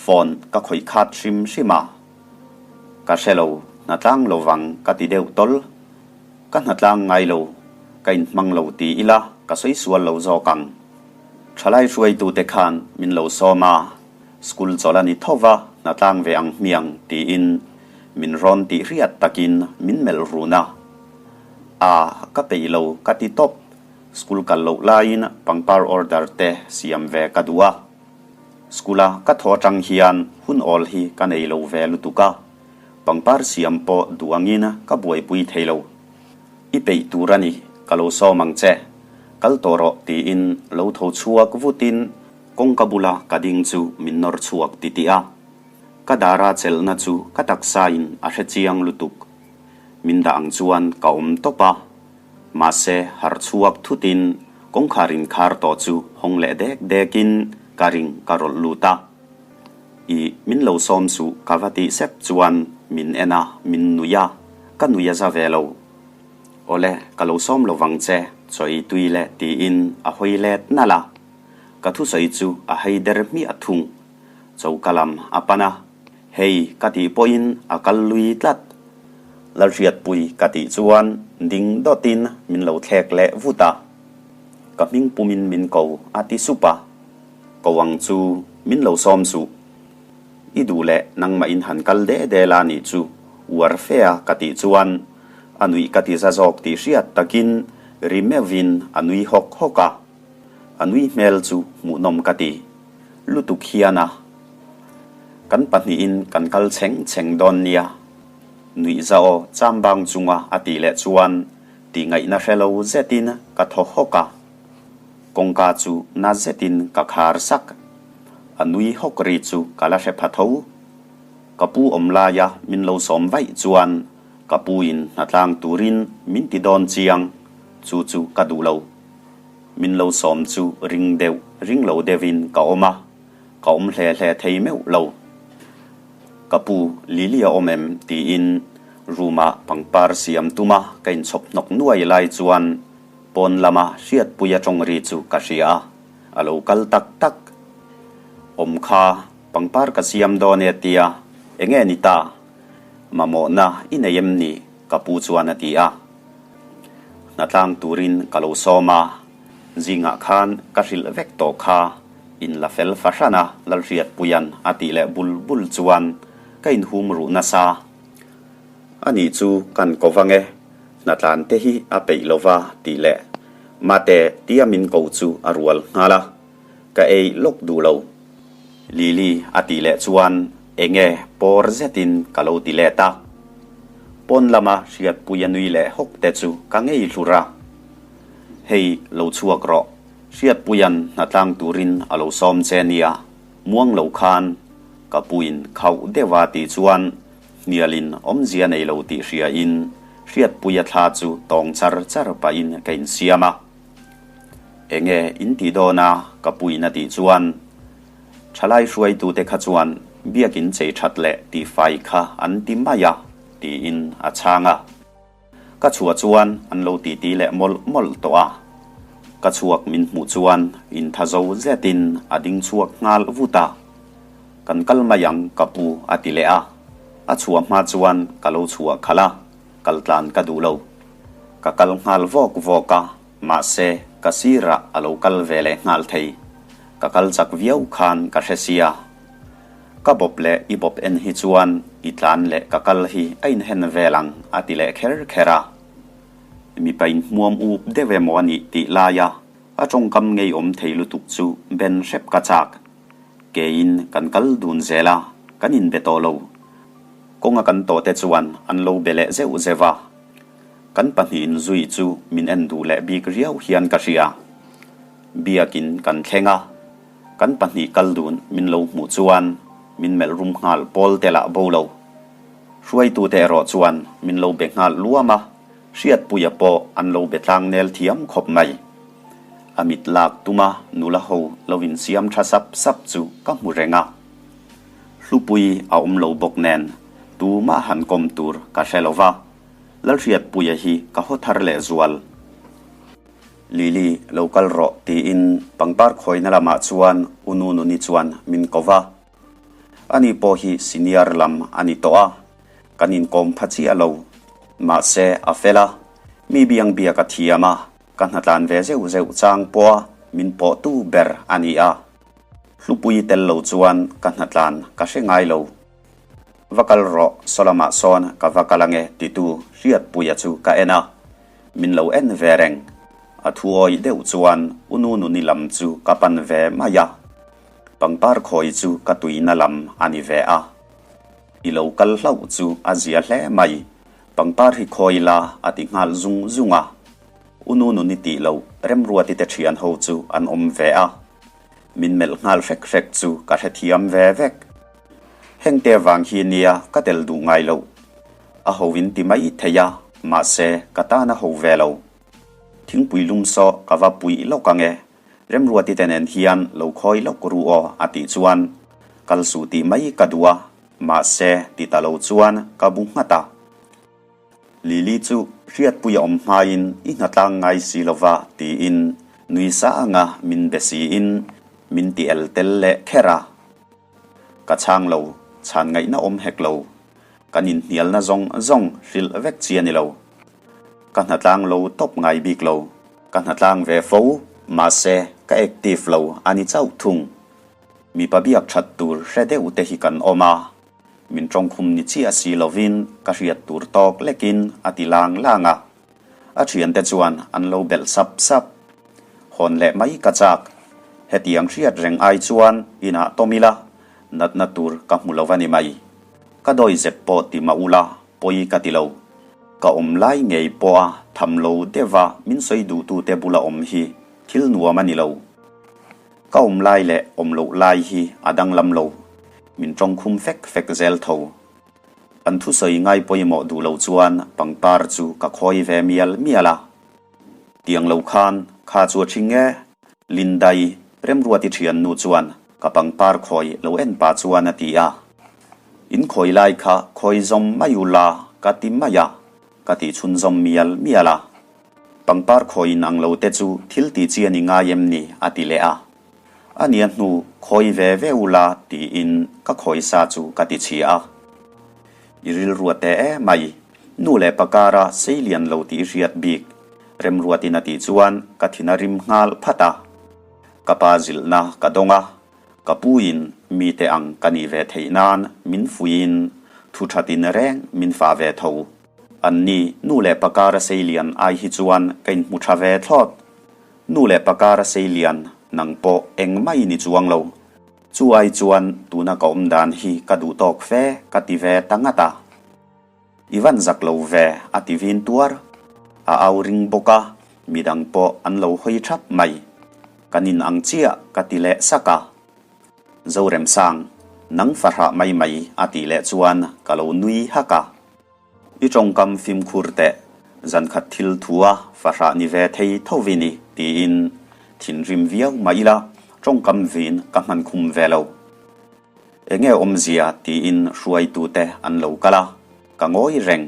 Phone ka khawih khat hrim hrim a. Ka hre lo, hnatlang lo vang ka ti deuh tawl. Ka hnatlang ngai lo, ka inhmang lo ti ila ka sawi sual lo zawk ang. Thalai hruaitute khan min lo sawm a, school chawlh a ni tho va, hnatlang ve ang hmiang tiin min rawn tih hriat takin min melh run a. A, ka peih lo ka ti tawp. School kal loh laiin pangpar order te siam ve ka duh a. School a ka thaw atang hian hun awl hi ka nei lo ve lutuk a, pangpar siam pawh duh angin ka buaipui thei lo. I peih tur a ni, ka lo sawm ang che. Kal tawh rawh tiin lo tho chhuak vutin kawngka bula ka ding chu min nawr chhuak titih a. Ka dara chelhna chu ka taksain a hre chiang lutuk. Min dah ang chuan ka awm tawp a. Mahse, harh chhuak thutin kawngkhar inkhar tawh chu hawng leh dek dekin ka ring ka rawlh lut a. Ih, min lo sawm suh ka va tih sep chuan min en a, min nui a, ka nui a za ve lo. Awle, ka lo sawm lo vang che, chaw ei tui le tiin a hawi let nalh a. Ka thusawi chu a hei der hmiah thung. Choka lam a pan a, hei ka tih pawhin a kal lui tlat. Lalhriatpui ka tih chuan ding dawtin min lo thlek leh vut a. Ka hming pumin min ko a ti sup a, ko ang chu min lo sawm suh. I duh leh nangmah in han kal de de la nih chu uar fe a ka tih chuan a nuih ka ti za zawk tih hriat takin ri meuhin a nui hawk hawk a. A nui hmel chu hmuhnawm ka ti. Lutuk hian a. Kan pahnihin kan kal chheng chheng dawn nia. Nuih za aw chambang chunga a tih leh chuan tih ngaihna hre lo zetin ka thaw hawk a. Kawngka chu na zetin ka khar sak. A nui hawk ri chu ka la hre pha tho. Ka pu awm laia min lo sawm vaih chuan ka pu in hnatlang turin min ti dawn chiang, chu chu ka duh lo. Min lo sawm chu ring deuh, ring lo deuhin ka awm a, ka awm hle hle thei meuh lo. Ka pu, Lily a awm em? tiin room ah pangpar siam tuma ka inchhawp hnawk nuai lai chuan pawn lama Hriatpuia tawng ri chu ka hria a, a lo kal tak tak. Awm kha pangpar ka siam dawn e tia, enge ni ta? Mamawhna i nei em ni? ka pu chuan a ti a. Hnatlang turin ka lo sawm a, zingah khan ka hrilh vek tawh kha in la fel fahran a Lalhriatpuia'n a tih leh bul bul chuan ka inhum ruh nasa. Anih chu kan ko vang e, hnatlan te hi a peih lo va tih leh Mate tia min ko chu a rual nghal a, ka ei lawk duh lo. Lily a tih leh chuan enge pawr zetin ka lo ti let a. Pawn lama Hriatpuia nui leh hawk te chu ka ngei hlur a. Hei lo chhuak rawh, Hriatpuia'n hnatlang turin a lo sawm che nia, muang lo khan ka puin khauh deuh a tih chuan hnialin awmzia nei lo tih hriain Hriatpuia thla chu tawng char char pahin ka insiam a. Enge in tih dawn a? ka puin a tih chuan Thalai hruaitute kha chuan biakin chei that leh tihfai kha an ti mai a tiin a chhang a. Ka chhuah chuan an lo titi leh mawlh mawlh tawh a. Ka chhuak min hmuh chuan intha zo zetin a ding chhuak nghal vut a. Kan kal mai ang ka pu a ti leh a. A chhuah hma chuan ka lo chhuah khalh a, kal tlan ka duh lo. Ka kal nghal vawk vawk a, mahse ka sirah a lo kal ve leh nghal thei. Ka kal chak viau khan ka hre sia. Ka bawp leh i bawp en hi chuan i tlan leh ka kal hi a inhen vel ang a ti leh kher kher a. Mipa inhmuam up deuh emaw a nih tih laia a tawngkam ngeiawm thei lutuk chu ben hrep ka chak. Keiin kan kal dun zel a, kan inbe tawh lo. Kawnga kan tawh te chuan an lo be leh zeuh zeuh a. Kan pahnihin zui chu min en duh leh bik riau hian ka hria. Biakin kan thleng a. Kan pahnih kal dun min lo hmuh chuan min melh rum nghal pawl te lah bo lo. Hruaitute erawh chuan min lo be nghal luam a, Hriatpuia pawh an lo be tlang nel thiam khawp mai. A mit lak tuma nula ho lo insiam tha sap sap chu ka hmu reng a. Hlupui a awm lo bawk nen tumah han kawm tur ka hre lo va, Lalhriatpuia hi ka haw thar lehzual. Lily, lo kal rawh, tiin pangpar khawina lamah chuan U Nununi chuan min ko va. Ani pawh hi senior lam a ni tawh a, kan inkawm pha chiah lo. Mahse, a fel a, mi biang biak a thiam a, ka hnatlan ve zeuh zeuh chang pawha min pawhtu ber a ni a. Hlupui tel lo chuan ka hnatlan ka hre ngai lo. Va kal rawh, saw lamah sawn ka va kal ange titu Hriatpuia chu ka en a. Min lo en ve reng. A thu awih deuh chuan U Nununi lam chu ka pan ve mai a. Pangpar khawi chu ka tuina lam a ni ve a. I lo kal hlauh chu a zia hle mai, pangpar hi khawi la a ti nghal zung zung a. U Nununi tih loh Remruati te thian ho chu an awm ve a. Min melh nghal hrek hrek chu ka hrethiam ve vek. Hengte vang hi nia ka tel duh ngai loh. A ho in ti mai thei a, mahse ka tan a ho ve lo. Thingpui lum saw ka va puih lawk ang e, Remruati te nen hian lo khawi lawk ru aw a tih chuan kal suh tih mai ka duh a, mahse ti ta lo chuan ka bu nghat a. Lily chu hriatpui a awm hmain i hnatlang ngai si lova tiin nui sanga min be siin min ti el tel leh kher a. Ka chhang lo, chhan ngaihna awm hek lo. Kan inhnialna zawng zawng hrilh vek chi a ni lo. Ka hnatlang lo tawp ngai bik lo. Ka hnatlang ve fo, mahse ka active lo a ni chauh thung. Mipa biak that tur hre deuh te hi kan awm a, min tawngkhum ni chiah si lovin ka hriat tur tawk lekin a ti lang lang a. A thiante chuan an lo belh sap sap. Hawn leh mai ka chak. Hetiang hriat reng ai chuan inah tawm ila, natna tur ka hmu lo a ni mai. Ka dawi zep pawh ti mah ula pawi ka ti lo. Ka awm lai ngei pawha tham lo deuha min sawi duhtute bula awm hi thil nuam a ni lo. Ka awm lai leh awm loh lai hi a danglam lo. Min tawngkhum fek fek zel tho. An thusawi ngai pawimawh duh lo chuan pangpar chu ka khawi ve mial mial a. Tiang lo khan. Kha chu a ṭhing e, Lindai, Remruati ṭhiannu chuan ka pangpar khawi lo en pah chuan a ti a. In khawi lai kha khawi zawm mai u la ka ti mai a, ka ti chhunzawm mial mial a. Pangpar khawi in ang lo te chu thil tih chi a ni ngai em ni? a ti leh a. A nia hnu khawi ve ve u la tiin ka khawi sa chu ka ti chhia a. I rilru a teh e mai, nu leh pa kara sei lian lo tih i hriat bik, Remruatin a tih chuan ka thin a rim nghal phat a. Ka pa zilhna ka dawng a, ka puin mite ang ka nih ve theih nan min fuiin thu thatin reng min fah ve tho. Anni nu leh pa kara sei lian ai hi chuan ka inhmu tha ve thlawt. Nu leh pa kara sei lian nang pawh engmah i ni chuang lo. Chu ai chuan tuna ka awm dan hi ka duh tawk fe ka ti ve ta ngat a. I van zak lo ve a ti vin tuar. A au ring bawk a, midang pawh an lo hawi thap mai. Kan in ang chiah ka ti leh sak a. Zoremsang, nang fahrah mai mai a tih leh chuan ka lo nui hak a. I tawngkam fimkhur teh, zankhat thil thua fahrah ni ve thei tho vi ni tiin thinrim viau mah ila tawngkam vin ka hman khum ve lo. Enge awmzia tiin hruaitute an lo kal a, ka ngawi reng.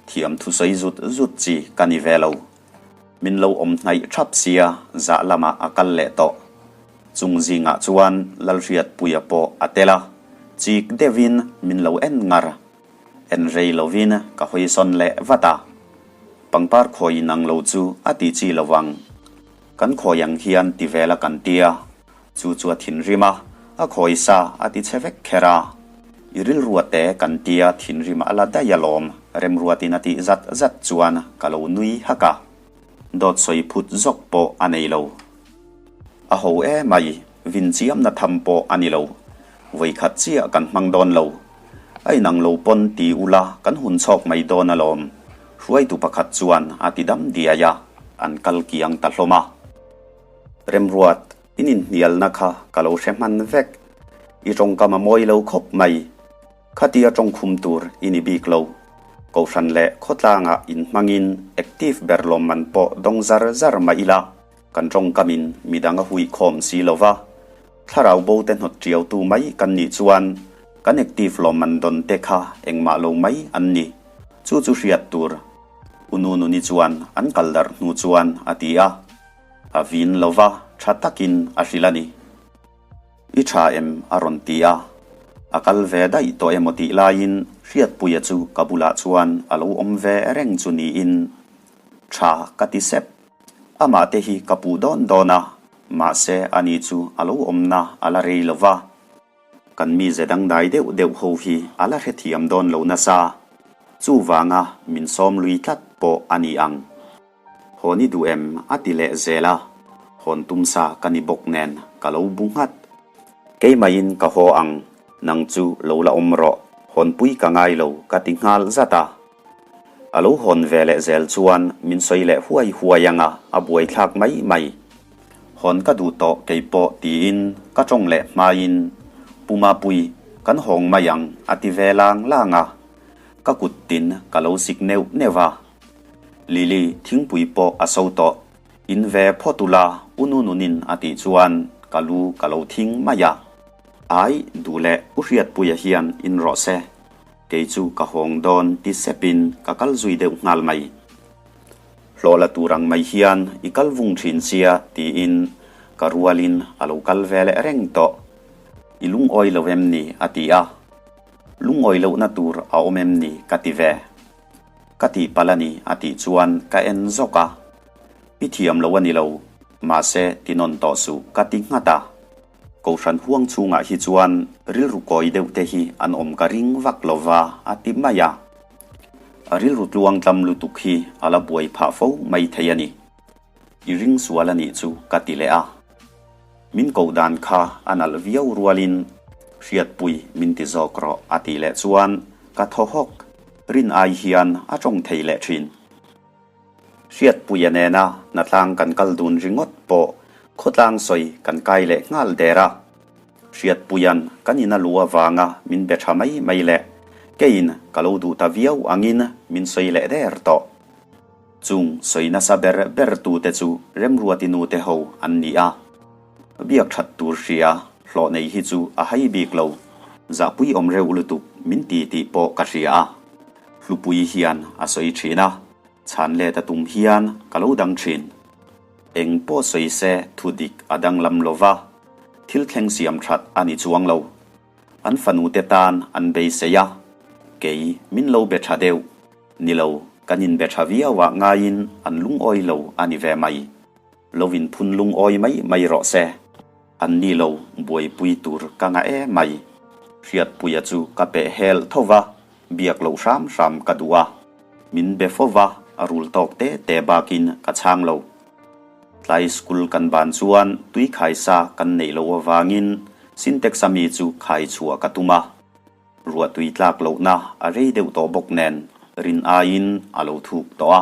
Thiam thusawi zut zut chi ka ni ve lo. Min lo awm hnaih thap sia zah lamah a kal leh tawh. Chung zingah chuan Lalhriatpuia pawh a tel a, chik deuhin min lo en ngar. En rei lovin ka hawi sawn leh vat a, pangpar khawi in ang lo chu a ti chi lo vang. Kan khawi ang hian ti vel a kan tia, chu chu a thinrim a, a khawi sa a ti chhe vek kher a. I rilrua te kan tia thinrim a la daih alawm, Remruatin a tih zat zat chuan ka lo nui hak a. Dawt sawi phut zawk pawh a nei lo. A ho emai, vin chiamna tham pawh a ni lo. Vawikhat chiah kan hmang dawn lo. A inang lo pawn ti ula kan hun chhawk mai dawn alawm, hruaitu pakhat chuan a ti dam diai a, an kal kiang ta hlawm a. Remruat, in inhnialna kha ka lo hre hman vek. I tawngkam a mawi lo khawp mai. Khatia tawngkhum tur i ni bik lo. Kohhran leh khawtlangah inhmangin active ber lawmman pawh dawng zar zar mah ila, Kan tawngkamin midang a huikhawm si lo va, thlarau bo te hnawt tiautu mai kan nih chuan kan active lawmman dawn te kha engmah lo mai an ni. Chu chu hriat tur. U Nununi chuan an kal darh hnu chuan a ti a. A vin lo va, tha takin a hrilh a ni. I tha em? a rawn ti a. A kal ve daih tawh emaw tih laiin Hriatpuia chu ka bulah chuan a lo awm ve reng chu niin tha ka ti sep. Amah te hi ka puh dawn dawn a, mahse ani chu a lo awmna a la rei lo va. Kan mize dangdai deuh deuh ho hi a la hrethiam dawn lo nasa. Chuvanga min sawm lui tlat pawh a ni ang. Hawn i duh em? a ti leh zel a, hawn tum sa ka ni bawk nen ka lo bu nghat. Keimaiin ka haw ang, nang chu lo la awm rawh, hawnpui ka ngai lo ka ti nghal zat a. A lo hawn ve leh zel chuan min sawi leh huai huai ang a, a buaithlak mai mai. Hawn ka duh tawh keipawh tiin ka tawng leh hmain, Pu Mapui, kan hawng mai ang a ti ve lang lang a. Ka kut tin ka lo sik neuh neuh a. Lily, thingpui pawh a so tawh. In ve phawt ula, U Nununin a tih chuan ka lu ka lo thing mai a. Ai, duh leh U Hriatpuia hian in rawh se. Kei chu ka hawng dawn ti sepin ka kal zui deuh nghal mai. Hlawh la tur ang mai hian i kal vung thin sia tiin ka rualin a lo kal ve leh reng tawh. I lungawi lo em ni? a ti a. Lungawi lohna tur a awm em ni? ka ti ve. Ka tih palh a ni a tih chuan ka en zawk a. I thiam lo a ni lo, mahse ti nawn tawh suh ka ti nghat a. Kohhran huang chhungah hi chuan rilru kawi deuh te hi an awm ka ring vak lo va, a ti mai a. A rilru tluang tlam lutuk hi a la buai phah fo mai thei a ni. I ring sual a nih chu ka ti leh a. Min koh dan kha a nalh viau rualin Hriatpui min ti zawk rawh a tih leh chuan ka thaw hawk. Rin ai hian a tawng thei leh thin. Hriatpuia nena hnatlang kan kal dun ringawt pawh khawtlang sawi kan kai leh nghal der a. Hriatpuia'n kan in a lu avanga min be tha mai mai leh keiin ka lo duh ta viau angin min sawi leh der tawh. Chung sawi nasa ber ber tute chu Remruati nu te ho an ni a. Biak that tur hria hlawh nei hi chu a hai bik lo. Zahpui awm reuh lutuk min ti tih pawh ka hria a. Hlupui hian a sawi thin a, chhan let a tum hian ka lo dang thin. Eng pawh sawi se thu dik a danglam lo va, thil thleng siam that a ni chuang lo. An fanu te tan an beisei a, kei min lo be tha deuh. Ni lo, kan inbe tha viau ah ngaiin an lungawi lo a ni ve mai. Lo inphun lungawi mai mai rawh se. An ni lo buaipui tur ka ngah e mai. Hriatpuia chu ka peh hel tho va, biak loh hram hram ka duh a. Min be fo va, a rul tawk te te bakin ka chhang lo. Tlai school kan ban chuan tui khaisa kan neih loh avangin Sintex a mi chu khai chhuah ka tum a. Ruah tui tlak lohna a rei deuh tawh bawk nen rin aiin a lo thuk tawh a.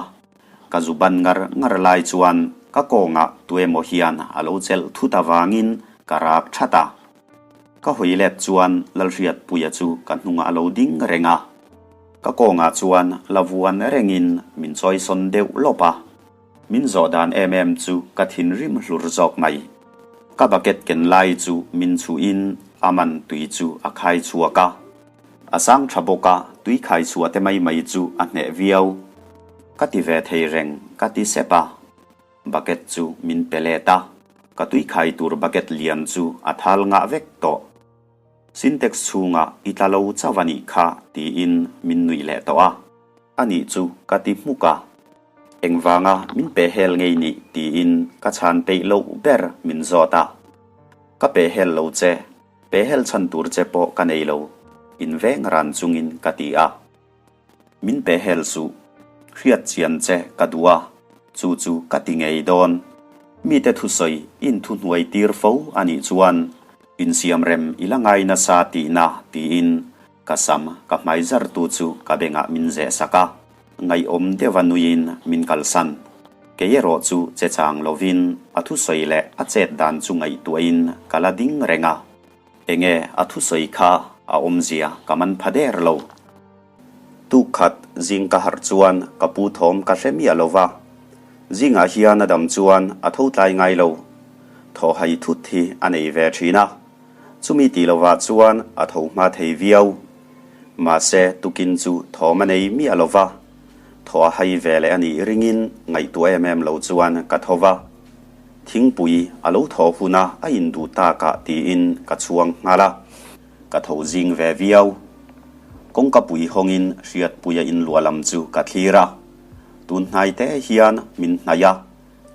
Ka zu ban ngar ngar lai chuan ka kawngah tuemaw hian a lo chelh thut avangin ka rak that a. Ka hawi let chuan Lalhriatpuia chu ka hnungah a lo ding reng a. Ka kawngah chuan la vuan rengin min chawisawn deuh lawp a. Min zawh dan em em chu ka thinrim hlur zawk mai. Ka bucket ken lai chu min chhuhin a man tui chu a khai chhuak a. A sang tha bawk a, tui khai chhuah te mai mai chu a hneh viau. Ka ti ve thei reng ka ti sep a. Bucket chu min pe let a, ka tui khai tur bucket lian chu a thal ngah vek tawh. Sintex chhungah i tla lo chauh a nih kha tiin min nuih leh tawh a. A nih chu ka ti hmuk a. Engvanga min pe hel ngei nih tiin ka chhan peih loh ber min zawt a. Ka pe hel lo che, pe hel chhan tur che pawh ka nei lo, inveng ran chungin ka ti a. Min pe hel suh, hriat chian che ka duh a, chu chu ka ti ngei dawn. Mite thusawi inthuhnuai tir fo a nih chuan insiamrem i la ngai nasa tihna tiin Ka sam ka hmai zartu chu ka bengah min zeh sak a, ngaihawm deuha nuiin min kalsan. Kei erawh chu che chang lovin a thusawi leh a chet dan chu ngaihtuahin ka la ding reng a. Enge a thusawi kha a awmzia ka man pha der lo. Tuk khat zing ka harh chuan ka pu thawm ka hre miah lo va. Zingah hian a dam chuan a tho tlai ngai lo. Thaw hai thut hi a nei ve thin a. Chumi tih lovah chuan a tho hma thei viau. Mahse, tukin chu thawm a nei miah lo va, thaw a hai ve leh a nih ringin ngaihtuah em em lo chuan ka tho va. Thingpui a lo thaw huna a induh takah tiin ka chhuang nghal a, ka tho zing ve viau. Kawngkapui hawngin Hriatpuia inluah lam chu ka thlir a, tun hnai te hian min hnaih a.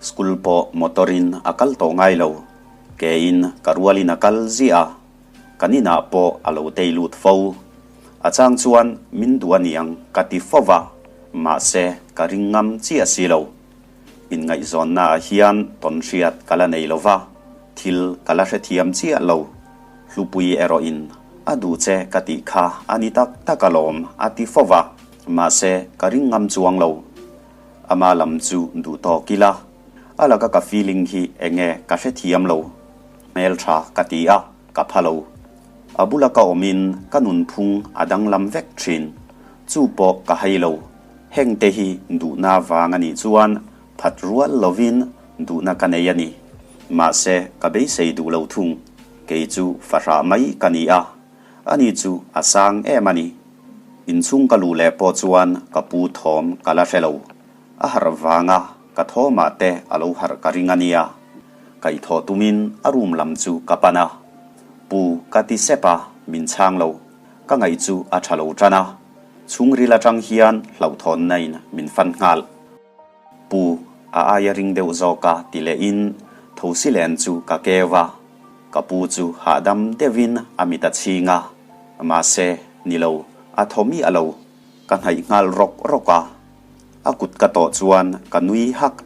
School pawh motor in a kal tawh ngai lo, ke in ka rual in a kal ziah a, kan inah pawh a lo tei lut fo. A chang chuan min duh a niang ka ti fo va, mahse ka ring ngam chiah si lo. Inngaihzawnna ah hian tawn hriat ka la nei lo va, thil ka la hrethiam chiah lo. Hlupui erawh in a duh che ka tih kha a ni tak tak alawm a ti fo va, mahse ka ring ngam chuang lo. Ama lam chu duh tawk ila, a laka ka feeling hi enge ka hrethiam lo, hmeltha ka ti a, ka pha lo. A bula ka awmin ka nunphung a danglam vek thin, chu pawh ka hai lo. Hengte hi duhna vang a nih chuan phat rual lovin duhna ka nei a ni. Mahse ka beisei duh lo thung, kei chu fahrah mai ka ni a, ani chu a sang em a ni. Inchhung ka luh leh pawh chuan ka pu thawm ka la hre lo. A harh vanga ka thawmah te a lo harh ka ring a nia. Kaihthawh tumin a room lam chu ka pan a. Pu ka ti sep a, min chhang lo. Ka ngaih chu a tha lo tan a. Chhungril atang hian hlauhthawnna in min fan nghal. Pu, a aia ring deuh zawk a ti lehin thosi len chu ka keu a, ka pu chu hahdam deuhin a mit a chhing a, mahse, ni lo, a thaw miah lo, ka hnaih nghal rawk rawk a, a kut ka tawh chuan ka nui hak,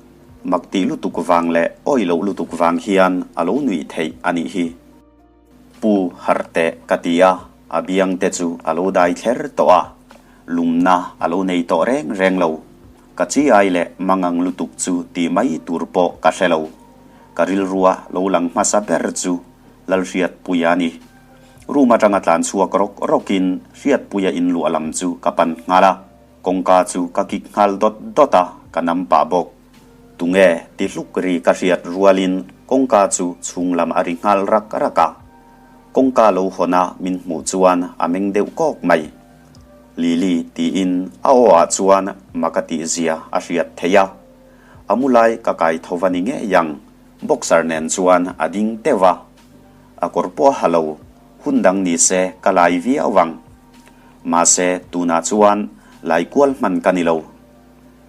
mak tih lutuk vang leh awi loh lutuk vang hian a lo nuih theih a nih hi. Pu Harte ka ti a, a biang te chu a lo dai thler tawh a, lumna a lo nei tawh reng reng lo. Ka chi ai leh mangang lutuk chu ti mai tur pawh ka hre lo. Ka rilrua lo lang hmasa ber chu Lalhriatpuia a ni. Room atanga tlan chhuak rawk rawkin Hriatpuia inluah lam chu ka pan nghal a, kawngka chu ka kik nghal dawt dawt a. ka nam pah bawk. Tunge ti hluk ri ka hriat rualin kawngka chu chhung lam a ri nghal rak rak a. Kawngka lo hawn a min hmuh chuan a meng deuh kawk mai. Lily tiin a aw ah chuan mak a tih zia a hriat theih a. A mu lai ka kai tho va ni ngei ang, boxer nen chuan a ding teuh a. A kawr pawh a ha lo, hun dang ni se ka lai viau ang. Mahse tunah chuan lai kual hman ka ni lo.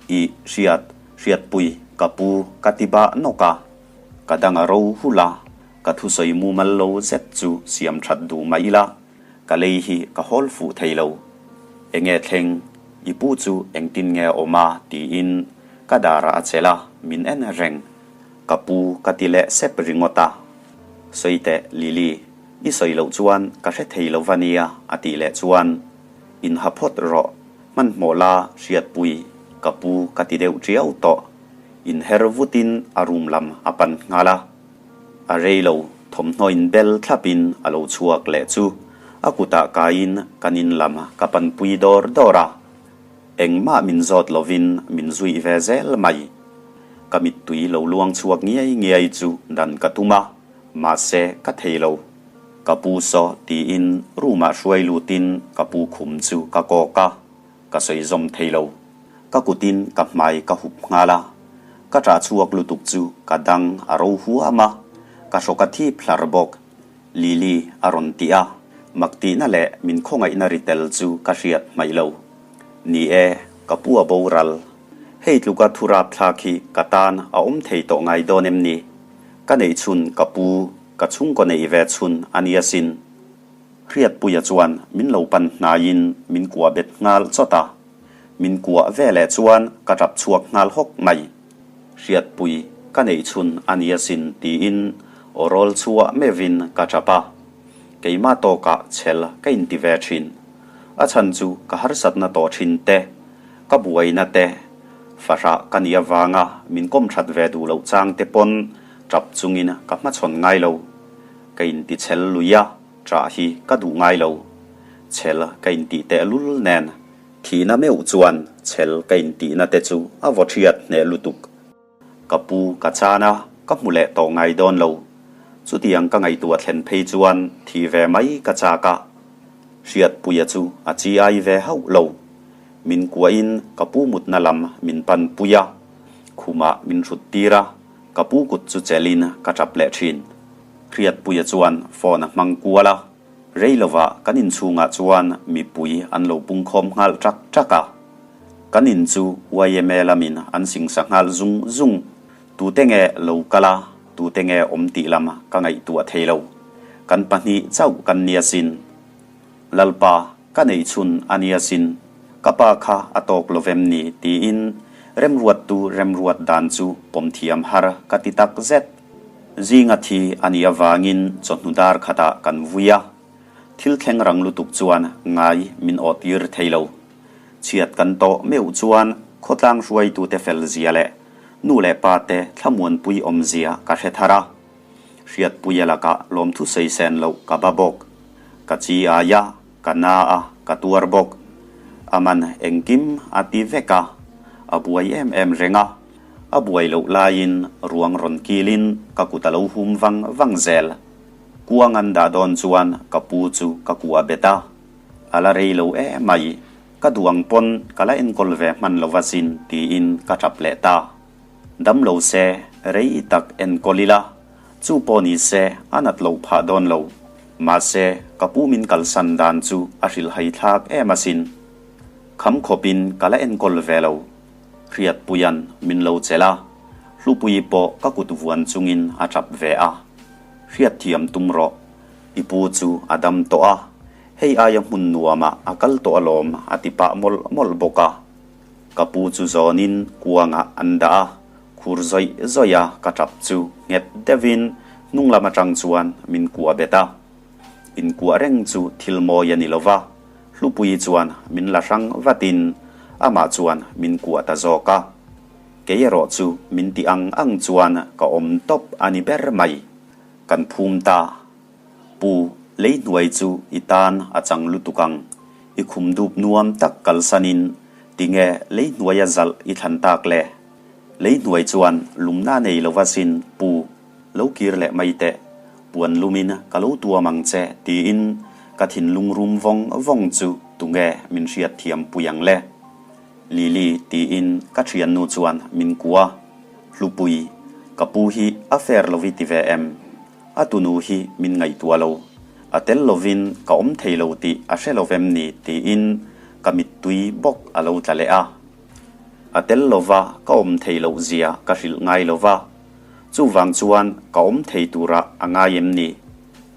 I hriat, hriatpui ka pu ka ti bah nawk a, ka dang a ro hulh a, ka thusawi mumal lo zet chu siam that duh mah ila, ka lei hi ka hawl fuh thei lo. Enge thleng, i pu chu engtin nge a awm a tiin ka darah a chelh a, min en reng. Ka pu ka ti leh sep ringawt a. Sawi teh Lily, i sawi loh chuan ka hre thei lo va nia a tih leh chuan, In ha phawt rawh, hmanhmawh la hriatpui ka pu ka ti deuh tiau tawh. Inher vutin a room lam a pan nghal a. A rei lo, thawmhnaw in bel thlapin a lo chhuak leh chu a kutah kaiin kan in lam ka panpui dawr dawr a. Engmah min zawt lovin min zuih ve zel mai. Ka mittui lo luang chhuak ngiai ngiai chu dan ka tum a, mahse ka thei lo. Ka pu saw tiin room ah hruai lutin ka pu khum chu ka kawk a, ka sawi zawm thei lo. Ka kutin ka hmai ka hup nghal a, ka ṭah chhuak lutuk chu ka dang a ro huam a, ka hrawk a thip hlar bawk. Lily a rawn ti a, mak tihna leh min khawngaihna ri tel chu ka hriat hmaih lo. Ni e, ka pu a boral. Hei tluka thu rapthlak hi ka tan a awm thei tawh ngai dawn em ni? Ka neih chhun ka pu Ka chhungkaw neih ve chhun a ni asin. Hriatpuia chuan min lo pan hnaiin min kuah bet nghal chawt a. Min kuah ve leh chuan ka tap chhuak nghal hawk mai. Hriatpui ka neih chhun a ni asin tiin aw rawl chhuah meuhin ka tap a. Keimah tawkah chhel ka inti ve thin. A chhan chu ka harsatna tawh thin te, ka buaina te, fahrah ka nih avanga min kawm that ve duh loh chang te pawn Tap chungin ka hmachhawn ngai lo. Ka inti chhel lui a, ṭah hi ka duh ngai lo. Chhel ka intih tehlul nen. Thihna meuh chuan chhel ka intihna te chu a vaw ṭhiat hneh lutuk. Ka pu ka chan a, ka hmu leh tawh ngai dawn lo. Chutiang ka ngaihtuah thlen phei chuan thih ve mai ka chak a. Hriatpuia chu a chi ai ve hauh lo. Min kuahin ka pu mutna lam min panpui a, khumah min hrut tir a. Ka pu kut chu chelin ka tap leh thin. Hriatpuia chuan phone a hmang kual a, rei lovah kan inchhungah chuan mipui an lo pungkhawm nghal ṭak ṭak a. Kan in chu yma lamin an singsa nghal zung zung. Tute nge lo kal a, tute nge awm tih lam ka ngaihtuah thei lo. Kan pahnih chauh kan nia sin. Lalpa, ka neih chhun a nia sin. Ka pa kha a tawk lo vem ni tiin remruattu remruat dan chu pawm thiam har ka ti tak zet. Zinga thi a nih avangin chawhnu dar khatah kan vui a. Thil thleng rang lutuk chuan ngai min awh tir thei lo. Chhiat kan tawh meuh chuan khawtlang hruaitute fel zia leh nu leh pa te thlamuanpui awmzia ka hre thar a. Hriatpuia lakah lawmthu saisen loh ka ba bawk. Ka chi aia Ka na a, ka tuar bawk. A man engkim a ti vek a, a buai em em reng a. A buai loh laiin ruang rawn kilin ka kut a lo hum vang vang zel. Kuang an dah dawn chuan ka pu chu ka kuah bet a. A la rei lo emai, ka duh ang pawn ka la enkawl ve hman lo va sin tiin ka tap leh ta. Dam lo se, rei tak enkawl ila, chu pawh ni se a nat loh phah dawn lo. Mahse, ka pu min kalsan dan chu a hrilhhai thlak em asin. Kham khawpin ka la enkawl ve lo. Hriatpuia'n min lo chelh a, Hlupuii pawh ka kut vuan chungin a tap ve a. Hriatthiam tum rawh, i pu chu a dam tawh a, hei aia hmun nuamah a kal tawh alawm a ti pah mawlh mawlh bawk a. Ka pu chu zawnin kuangah an dah a, khur zawih zawih a ka tap chu nghet deuhin hnung lam atang chuan min kuah bet a. Inkuah reng chu thil mawi a ni lo va, Hlupuii chuan min la hrang vatin amah chuan min kuah ta zawk a. Kei erawh chu min ti ang ang chuan ka awm tawp a ni ber mai. Kan phum ta. Pu, lei hnuai chu i tan a chang lutuk ang. I khum dup nuam tak kalsanin tinge lei hnuaia zalh i thlan tak le? Lei hnuai chuan lumna nei lova sin pu lo kir leh mai teh, puan lumin ka lo tuam ang che tiin ka thinlung rum vawng vawng chu tunge min hriat thiam pui ang le? Lily tiin ka thiannu chuan min kua. Hlupui, ka pu hi a fair lo i ti ve em? A tunu hi min ngaihtuah lo. A tel lovin ka awm thei lo tih a hre lo vem ni tiin ka mittui bawk a lo tla leh a. A tel lova ka awm thei loh zia ka hrilh ngai lova, chuvang chuan ka awm thei turah a ngai em ni?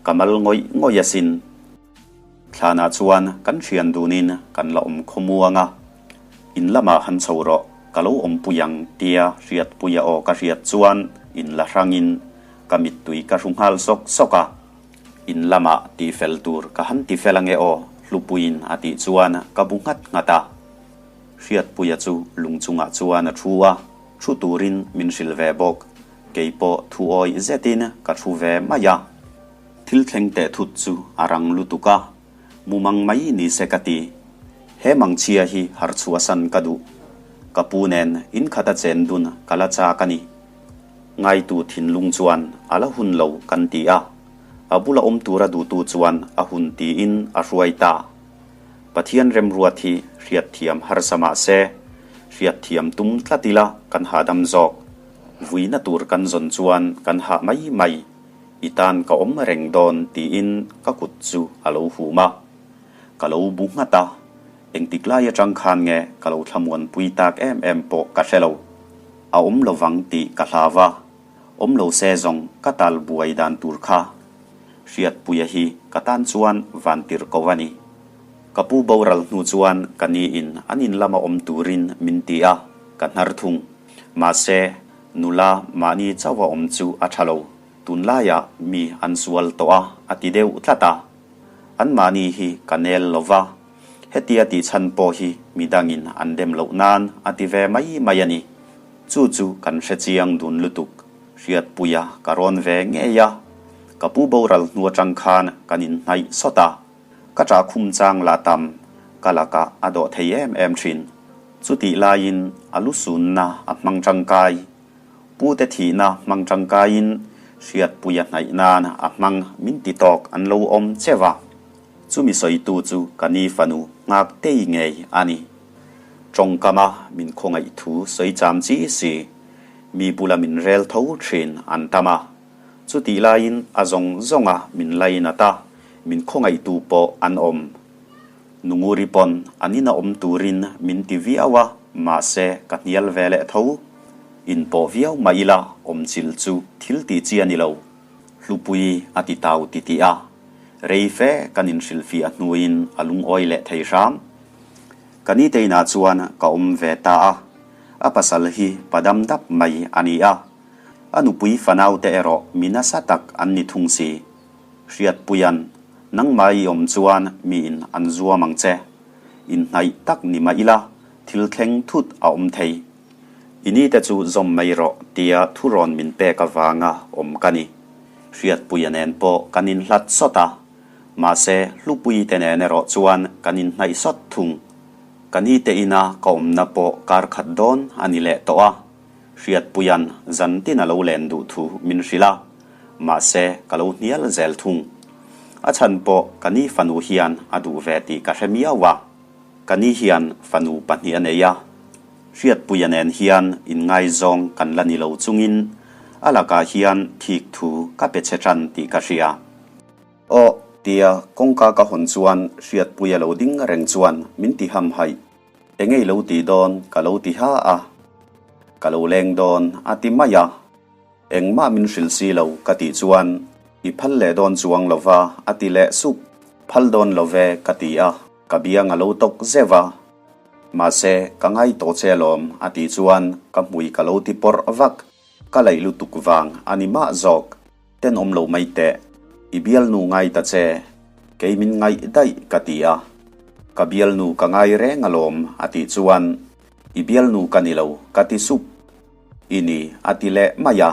Ka mal ngawih ngawih asin. Thlanah chuan kan thian dunin kan la awm khawmuang a, in lamah han chho rawh, ka lo awmpui ang tia hriatpuia aw ka hriat chuan in la hrangin ka mittui ka hru nghal sawk sawk a. In lamah tihfel tur ka han tifel ange aw Hlupuiin a tih chuan ka bu nghat nghat a. Hriatpuia chu lung chungah chuan a thu a, thu turin min hrilh ve bawk. Kei pawh thu awih zetin ka thu ve mai a. Thil thleng teh thut chu a rang lutuk a, mumang mai ni se ka ti. He mangchhia hi harchhuahsan ka duh. Ka pu nen inkhata chen dun ka la chak a ni. Ngaitu thinlung chuan a la hun lo kan ti a, a bula awm tura duhtu chuan a hun tiin a hruai ta. Pathian remruat hi hriatthiam harsa mah se, hriatthiam tum tlat ila kan hahdam zawk. Vuina tur kan zawn chuan kan hah mai mai, i tan ka awm reng dawn tiin ka kut chu a lo hum a. Ka lo bu nghat a, engtik lai atang khan nge ka lo thlamuanpui tak em em pawh ka hre lo. A awm lovang tih ka hlau a, awm lo se zawng ka tal buai dan tur kha. Hriatpuia hi ka tan chuan van tirh ko a ni. Ka pu boral hnu chuan ka ni in an in lama awm turin min ti a, ka hnar thung. Mahse, nula mahni chauha awm chu a tha lo. Tunlaiah mi an sual tawh a, a ti deuh tlat a. Anmahni hi ka nel lo va, hetia tih chhan pawh hi midangin an dem loh nan a ti ve mai mai a ni. Chu chu kan hre chiang dun lutuk. Hriatpuia ka rawn ve ngei a, ka pu boral hnu atang khan kan inhnaih sawt a, ka ṭah khum chang lah tam ka lakah a dawh thei em em thin. Chutih laiin a lu sunna a hmang tangkai, pute thihna hmang tangkaiin Hriatpuia hnaih nan a hmang min ti tawk an lo awm cheu a, chumi sawitu chu ka ni fanu Nghaktei ngei a ni. Tawngkama min khawngaih thu sawi cham chi si. Mi bula min rel tho thin an tam a, chutih laiin a zawng zawnga min lainat a, min khawngaihtu pawh an awm. Nunguri pawn an ina awm turin min ti viau a, mahse ka hnial ve leh tho. Inpawh viau mah ila awmchilh chu thil tih chi a ni lo. Hlupui a ti tau titih a, rei fe kan inhrilhfiah hnuin a lungawi leh thei hram. Ka nite inah chuan ka awm ve ta a, a pasal hi pa dam dap mai a ni a, a nupui fanaute erawh mi nasa tak an ni thung si. Hriatpuia'n, Nangmah i awm chuan miin an zuam ang che. Inhnaih tak ni mah ila, thil thleng thut a awm thei. I nite chu zawm mai rawh tia thurawn min pek avanga awm ka ni. Hriatpuia nen pawh kan inhlat sawt a. Mahse, Hlupuite nen erawh chuan kan inhnaih sawt thung. Ka nite ina ka awmna pawh kar khat dawn a ni leh tawh a, Hriatpuia'n zan tin a lo len duh thu min hrilh a, mahse ka lo hnial zel thung. A chhan pawh ka ni fanu hian a duh ve tih ka hre miau a, ka ni hian fanu pahnih a nei a, Hriatpuia nen hian inngaizawng kan la ni lo chungin a lakah hian thik thu ka pe che tan tih ka hria. Aw, tia kawngka ka hawn chuan Hriatpuia lo ding reng chuan min ti ham haih. Engei lo ti dawn ka lo ti ha a. Ka lo leng dawn a ti mai a. Engmah min hrilh si lo ka tih chuan i phal leh dawn chuang lo va a ti leh sup. Phal dawn lo ve ka ti a, ka biang a lo tawk zeuh a. Mahse, ka ngai tawh che alawm a tih chuan ka hmui ka lo ti pawrh vak. Ka laih lutuk vang a ni mah zawk. Tenawm lo mai teh, i bialnu ngai ta che, kei min ngaih daih ka ti a. Ka bialnu ka ngai reng alawm a tih chuan, I bialnu ka ni lo ka ti sup. I ni a ti leh mai a.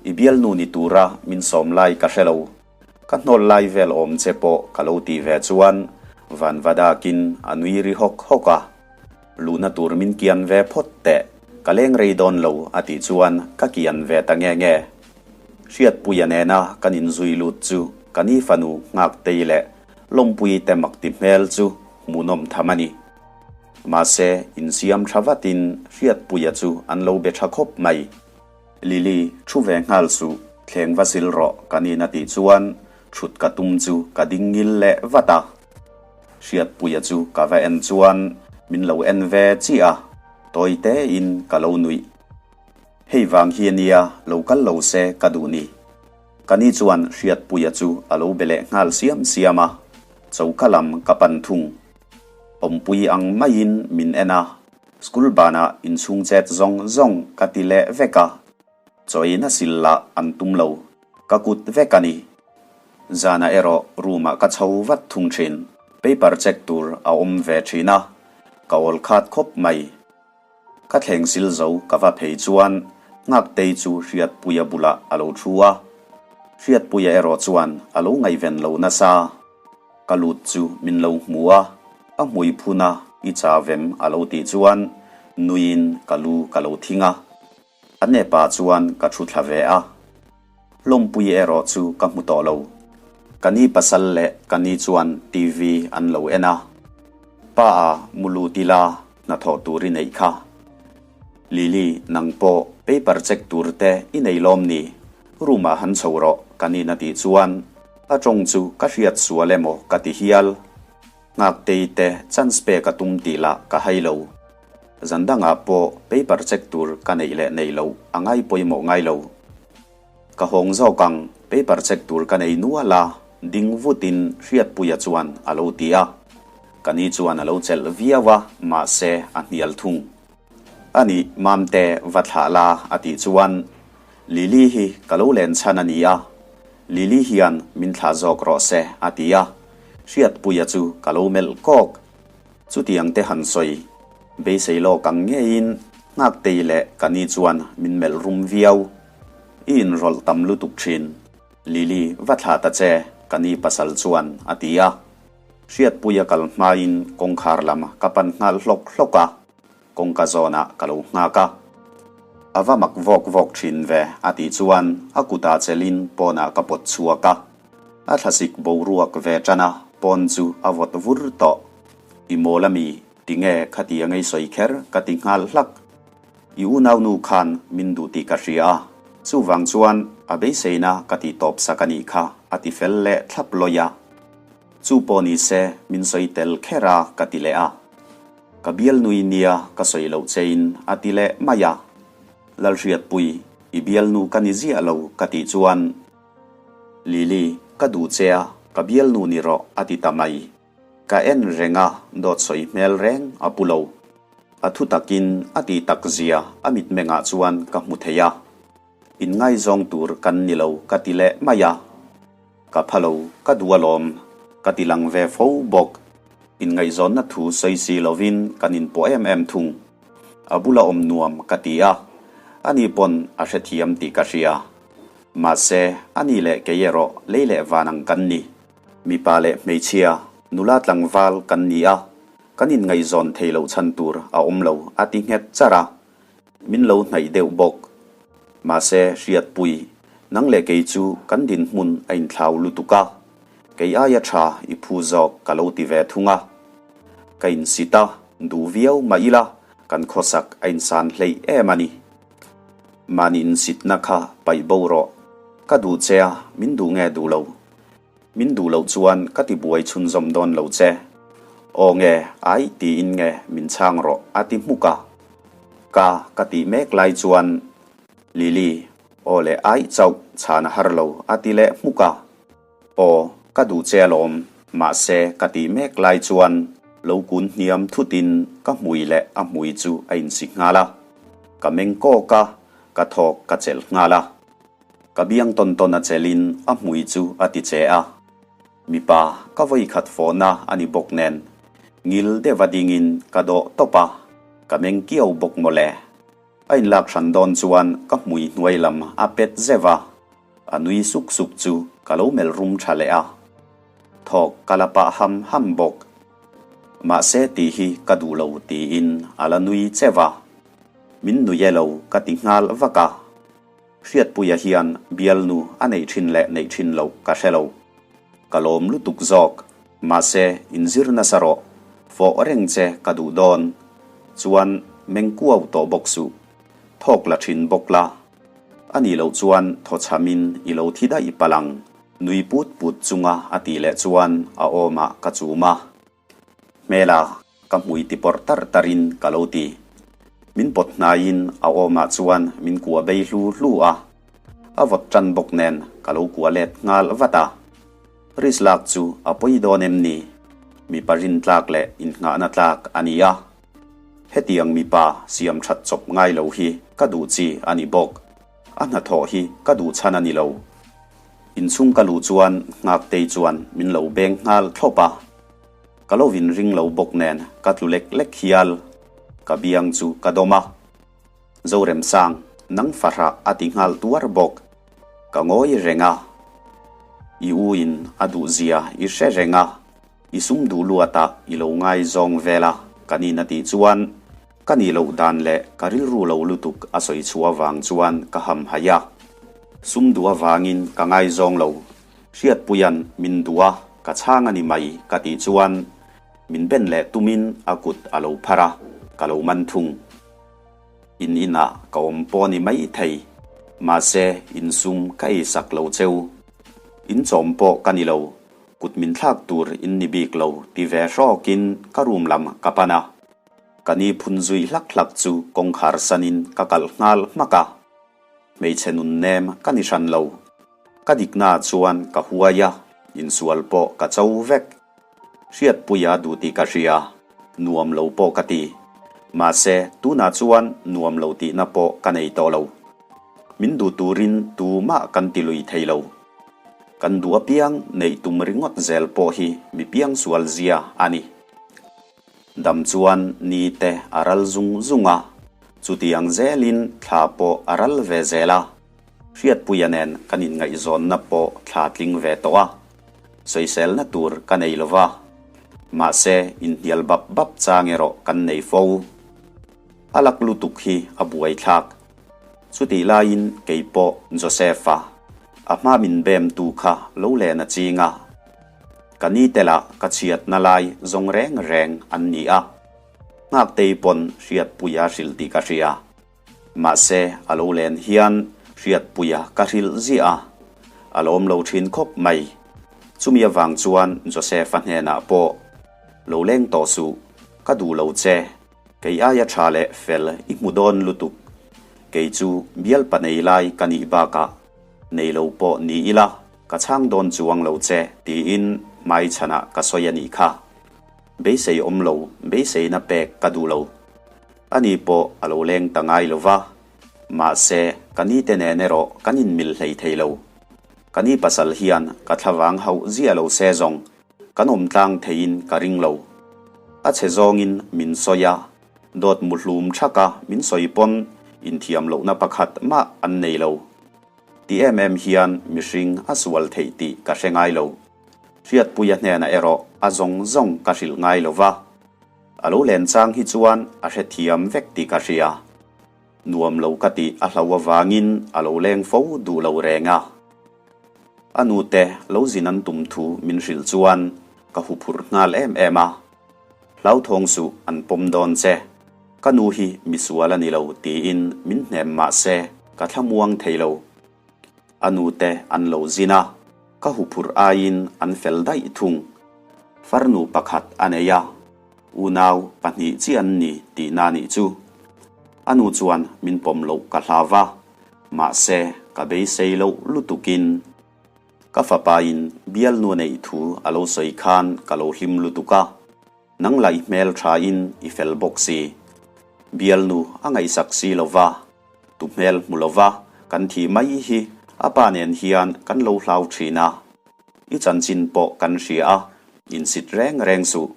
I bialnu ni tura min sawm lai ka hre lo. Ka hnawl lai vel awm che pawh ka lo tih ve chuan van va dakin a nui ri hawk hawk a. Luhna tur min kian ve phawt teh. Ka leng rei dawn lo a tih chuan ka kian ve ta nge nge. Hriatpuia nena kan inzui lut chu ka ni fanu Nghaktei leh Lawmpuii te mak ti hmel chu hmuhnawm tham a ni. Mahse, insiam tha vatin Hriatpuia chu an lo be tha khawp mai. Lily, thu ve nghal suh, thleng va sil rawh ka nin a tih chuan thut ka tum chu ka ding ngil leh vat a. Hriatpuia chu ka va en chuan min lo en ve chiah a, tawi tein ka lo nuih. Hei vang hi ania lo kal lo se ka duh ni. Ka ni chuan Hriatpuia chu a lo be leh nghal siam siam a, choka lam ka pan thung. Awmpui ang maiin min en a, school banah inchhung chet zawng zawng ka ti leh vek a, chawiin a sil lah an tum lo, ka kut vek a ni. Zanah erawh room ah ka chho vat thung thin, paper check tur a awm ve thin a, ka awl khat khawp mai. Ka thleng sil zo ka va phei chuan Nghaktei chu Hriatpuia bulah a lo thu a, Hriatpuia erawh chuan a lo ngaihven lo nasa. Ka lut chu min lo hmu a, a hmui phun a i chavem a lo tih chuan nuiin ka lu ka lo thing a. A nepah chuan ka thu thla ve a. Lawmpui erawh chu ka hmu tawh lo. Ka ni pasal leh ka ni chuan TV an lo en a. Pa a mu lut ila hnathawh tur i neih kha. Lily, nang pawh paper check tur te i nei lawm ni? Room ah han chho rawh ka nin a tih chuan a tawng chu ka hriat sual emaw ka ti hial. Nghaktei te chance pek a tum tih lah ka hai lo. Zan dangah pawh paper check tur ka neih leh nei loh a ngai pawimawh ngai lo. Ka hawng zawk ang, paper check tur ka nei nual a, ding vutin Hriatpuia chuan a lo ti a. Ka ni chuan a lo chelh viau a, mahse a hnial thung. A nih, Mamte va thlah la a tih chuan Lily hi ka lo len chhan a ni a, Lily hian min thlah zawk rawh se a ti a, Hriatpuia chu ka lo melh kawk. Chutiang te han sawi beisei lawk ang ngeiin Nghaktei leh ka ni chuan min melh rum viau. I inrawlh tam lutuk thin. Lily, va thlah ta che, ka ni pasal chuan a ti a. Hriatpuia kal hmain kawngkhar lam ka pan nghal hlawk hlawk a, kawngka zawnah ka lo nghak a. A va mak vawk vawk thin ve a tih chuan a kutah chelin pawnah ka pawt chhuak a. A thlasik boruak ve tan a, pawn chu a vawt vur tawh. I mawl a mi, tinge khati a ngei sawi kher ka ti nghal hlak. I unaunu khan min duh tih ka hria a, chuvang chuan a beiseina ka tih tawp sak a nih kha a ti fel leh thlap lawih a. Chu pawh ni se min sawi tel kher a ka ti leh a. Ka bialnui nia ka sawi loh chein a ti leh mai a. Lalhriatpui, i bialnu ka ni ziah lo ka tih chuan Lily, ka duh che a, ka bialnu ni rawh a ti ta mai. Ka en reng a, dawt sawi hmel reng a pu lo. A thu takin a tih tak zia a mitmengah chuan ka hmu thei a. Inngaizawng tur kan ni lo ka ti leh mai a. Ka pha lo, ka duh alawm, ka ti lang ve fo bawk. Inngaihzawnna thu sawi si lovin kan inpawh em em thung. A bula awm nuam ka ti a, ani pawn a hrethiam tih ka hria. Mahse, ani leh kei erawh lei leh van ang kan ni. Mipa leh hmeichhia, nula tlangval kan ni a, kan inngaihzawn thei loh chhan tur a awm lo a ti nghet char a, min lo hnaih deuh bawk. Mahse, Hriatpui, nang leh kei chu kan dinhmun a inthlau lutuk a, kei aia tha i phu zawk ka lo ti ve thung a. Ka insit a, duh viau mah ila kan khawsak a insan hleih em a ni. Mahni insitna kha paih bo rawh. Ka duh che a, min duh nge duh lo? Min duh loh chuan ka ti buai chhunzawm dawn lo che. Aw nge, ai tiin nge min chhang rawh a ti hmuk a. Ka ka tih mek lai chuan Lily, aw leh ai chauh chhan a har lo a ti leh hmuk a. Aw, ka duh che alawm, mahse ka tih mek lai chuan lo kun hniam thutin ka hmui leh a hmui chu a insi nghal a. Ka meng kawk a, ka thawk ka chelh nghal a. Ka biang tawn tawn a chelhin a hmui chu a ti che a. Mipa ka vawi khat fawhna a ni bawk nen, ngil deuh a dingin ka dawh tawp a, ka meng kiau bawk mawle. A inlak hran dawn chuan ka hmui hnuai lam a pet zeuh a. A nui suk suk chu ka lo melh rum tha leh a, thawk ka la pah ham ham bawk. Mahse tih hi ka duh lo tiin a la nui cheuh a. Min nuih e lo ka ti nghal vak a. Hriatpuia hian bialnu a neih thin leh neih thin loh ka hre lo. Ka lawm lutuk zawk. Mahse, inzir nasa rawh. Fawh reng che ka duh dawn. Chuan meng kuau tawh bawk suh. Thawk la thin bawk la. A nih loh chuan thaw chhamin i lo thi daih palh ang. Nui put put chunga a tih leh chuan a awmah ka chum a. Hmela, ka hmui ti pawrh tarh tarhin ka lo ti. Min pawt hnaiin a awmah chuan min kua bei hlu hlu a. A vawt tan bawk nen ka lo kua let nghal vat a. Risk lak chu a pawi dawn em ni? Mipa rin tlak leh innghahna tlak a ni a. Hetiang mipa siam that chawp ngai lo hi ka duh chi a ni bawk. A hnathawh hi ka duh chhan a ni lo. Inchhung ka luh chuan Nghaktei chuan min lo beng nghal thlawp a. Ka lo vin ring lo bawk nen ka tlu lek lek hial. Ka biang chu ka dawm a. Zoremsang, nang fahrah a ti nghal tuar bawk. Ka ngawi reng a. I u in a duh zia i hre reng a. I sum duh luatah i lo ngaizawng vel a ka nin a tih chuan ka nih loh dan leh ka rilru lo lutuk a sawi chhuah avang chuan ka ham haih a. Sum duh avangin ka ngaizawng lo. Hriatpuia'n min duh a, ka chhang a ni mai ka tih chuan min ben leh tumin a kut a lo phar a, ka lo man thung. In inah ka awm pawh a ni mai thei, mahse insum ka eisak lo cheu. Inchawm pawh ka ni lo. Kut min thlak tur in ni bik lo ti ve hrawkin ka room lam ka pan a. Ka ni phun zui hlak hlak chu kawngkhar sanin ka kalh nghal hmak a. Hmeichhe nun nem ka ni hran lo. Ka dikna chuan ka huai a, insual pawh ka cho vek. Hriatpuia duh tih ka hria, nuam lo pawh ka ti. Mahse, tunah chuan nuam lo tihna pawh ka nei tawh lo. Min duh turin tumah kan ti lui thei lo. Kan duh apiang neih tum ringawt zel pawh hi mi piangsual zia a ni. Dam chuan ni te a ral zung zung a, chutiang zelin thla pawh a ral ve zel a. Hriatpuia nen kan inngaihzawnna pawh thla tling ve tawh a, sawiselna tur ka nei lo va. Mahse, inhnial bap bap chang erawh kan nei fo. A lak lutuk hi a buaithlak. Chutih laiin kei pawh Joseph-a, a hma min bemtu kha lo len a ching a. Ka ni te lah ka chhiatna lai zawng reng reng an ni a. Nghaktei pawn Hriatpuia hrilh tih ka hria. Mahse a lo len hian Hriatpuia ka hrilh ziah a, a lawm lo thin khawp mai. Chumi avang chuan Joseph-a hnenah pawh, Lo leng tawh suh, ka duh lo che. Kei aia tha leh fel i hmu dawn lutuk. Kei chu bialpa nei lai ka nih bakah nei lo pawh ni ila ka chhang dawn chuang lo che tiin hmaichhanah ka sawi a nih kha. Beisei awm lo, beiseina pek ka duh lo. Ani pawh a lo leng ta ngai lo va, mahse ka ni te nen erawh kan inmil hlei thei lo. Ka ni pasal hian ka thlavang hauh ziah lo se zawng Kan awm tlang theiin ka ring lo. A chhe zawngin min sawi a, dawt mu hlum thak a min sawi pawn inthiam lohna pakhat mah an nei lo. Ti em em hian mihring a sual theih tih ka hre ngai lo. Hriatpuia hnenah erawh a zawng zawng ka hrilh ngai lo va. A lo len chang hi chuan a hrethiam vek tih ka hria. Nuam lo ka tih a hlo avangin a lo leng fo duh lo reng a. A nute lo zin an tum thu min hrilh chuan ka hu phurh nghal em em a. Hlauthawng suh an pawm dawn che. Ka nu hi misual a ni lo tiin min hnem mah se ka thlamuang thei lo. A nute an lo zin a, ka hu phurh aiin an fel daih thung. Farnu pakhat a nei a, unau pahnih chiah an ni tihna nih chu. A nu chuan min pawm loh ka hlau va. Mahse, ka beisei loh lutukin ka fapain bialnu a neih thu a lo sawi khan ka lo hlim lutuk a, nang lah i hmel thain i fel bawk si. Bialnu a ngaihsak si lo va, tu hmel hmu lo va kan thih mai hi a pa nen hian kan lo hlau thin a, i chanchin pawh kan hria a, insit reng reng suh.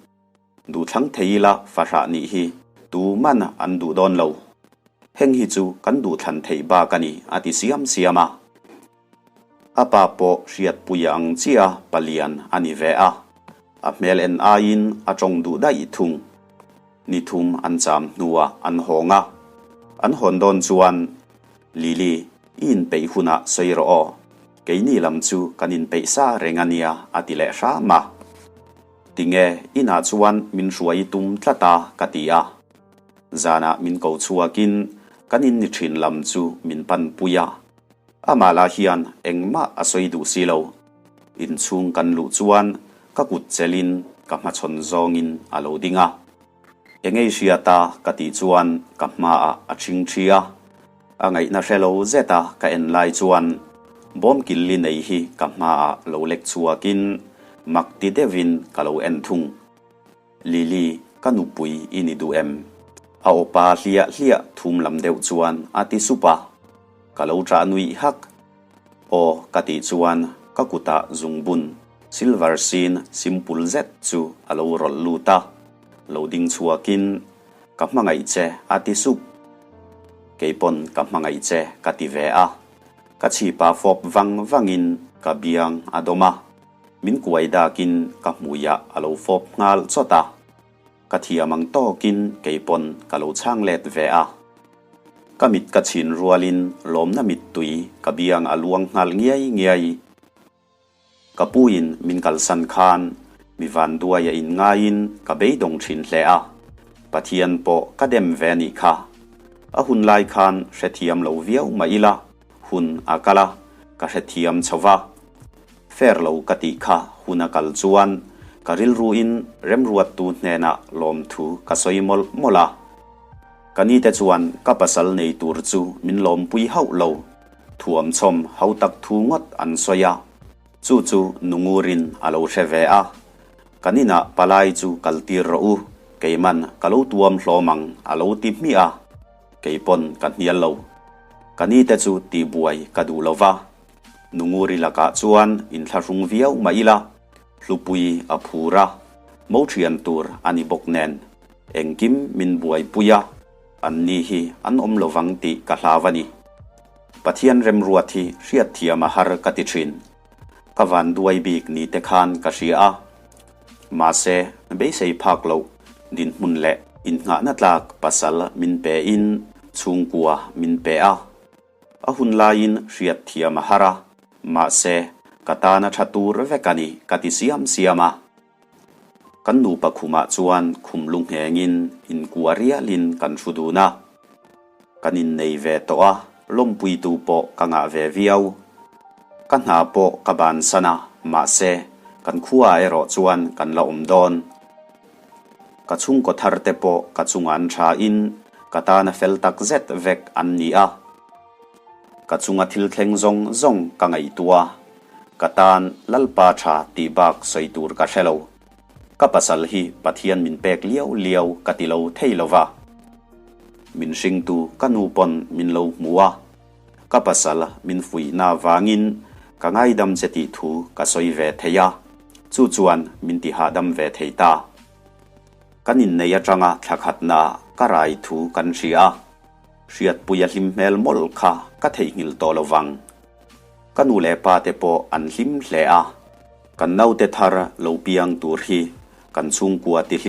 Duhthlang thei ila fahrah nih hi tuman an duh dawn lo. Heng hi chu kan duhthlan theih bak a ni, a ti siam siam a. A pa pawh hriatpuia ang chiah palian a ni ve a, a hmel en aiin a tawng duh daih thung. Ni thum an cham hnuah an hawng a. An hawn dawn chuan, Lily, i inpeih hunah sawi rawh aw. Keini lam chu kan inpeih sa reng a nia, a ti leh hram a. Tinge, inah chuan min hruai tum tlat a, ka ti a. Zanah min ko chhuakin kan in ni thin lam chu min panpui a. Amah lah hian engmah a sawi duh si lo. Inchhung kan luh chuan ka kut chelin ka hmachhawn zawngin a lo ding a. Engei hriat a ka tih chuan ka hmaah a ṭhing ṭhi a. A ngaihna hre lo zet a ka en lai chuan bawm killi nei hi ka hmaah lo lek chhuakin mak ti deuhin ka lo en thung. Lily, ka nupui i ni duh em? A awpa hliah hliah thum lam deuh chuan a ti sup a. Ka lo ṭah nuih hak. Aw ka tih chuan ka kutah zungbun silver sin simple zet chu a lo rawlh lut a, lo ding chhuakin ka hmangaih che a ti sup. Keipawn ka hmangaih che ka ti ve a, ka chhipa fawp vang vangin ka biang a dawm a, min kuai dakin ka hmuiah a lo fawp nghal chawt a. Ka thiam ang tawkin keipawn ka lo chhang let ve a. Ka mit ka chhin rualin lawmna mittui ka biang a luang nghal ngiai ngiai. Ka puin min kalsan khan mi vanduai a inngaiin ka beidawng thin hle a. Pathian pawh ka dem ve a nih kha. A hun lai khan hrethiam lo viau mah ila hun a kal a, ka hrethiam chho va. Fair lo ka tih kha hun a kal chuan ka rilruin remruattu hnenah lawmthu ka sawi mawlh mawlh a. Ka nite chuan ka pasal nei tur chu min lawmpui hauh lo, thuamchhawm ho tak thu ngawt an sawi a. Chu chu Nungurin a lo hre ve a, Kan inah palai chu kal tir rawh u, keiman ka lo tuam hlawm ang a lo ti hmiah a, keipawn ka hnial lo. Ka nite chu tihbuai ka duh lo va. Nunguri lakah chuan inthlahrung viau mah ila, hlupui a phur a, mo thian tur a ni bawk nen, engkim min buaipui a, anni hi an awm lovang tih ka hlau a ni. Pathian remruat hi hriatthiam a har ka ti thin. Ka van duai bik ni te khan ka hria a, mahse beisei phak loh dinhmun leh innghahna tlak pasal min pe in chhungkua min pe a. A hun laiin hriat thiam a har a, mahse, ka tana tha tur vek a ni ka ti siam siam a. Kan nupa khumah chuan khum lu nghengin inkuah rialin kan hru dun a. Kan innei ve tawh a, lawmpuitu pawh ka ngah ve viau. Ka hna pawh ka bansan a, mahse, kan khuaah erawh chuan kan la awm dawn. Ka chhungkaw thar te pawh ka chungah an tha in ka tana fel tak zet vek an ni a. Ka chunga thil thleng zawng zawng ka ngaihtuah a, ka tan Lalpa tha tih bak sawi tur ka hre lo. Ka pasal hi Pathian min pek liau liau ka ti lo thei lo va. Min hringtu ka nu pawn min lo hmu a, ka pasal min fuihna vangin ka ngaidam che tih thu ka sawi ve thei a, chu chuan min ti hahdam ve thei ta. Kan innei atanga thla khatna ka rai thu kan hria a, hriatpui a hlim hmel mawlh kha ka theihnghilh tawh lo vang. Ka nu leh pa te pawh an hlim hle a, kan naute thar lo piang tur hi kan chhungkua ti hlim.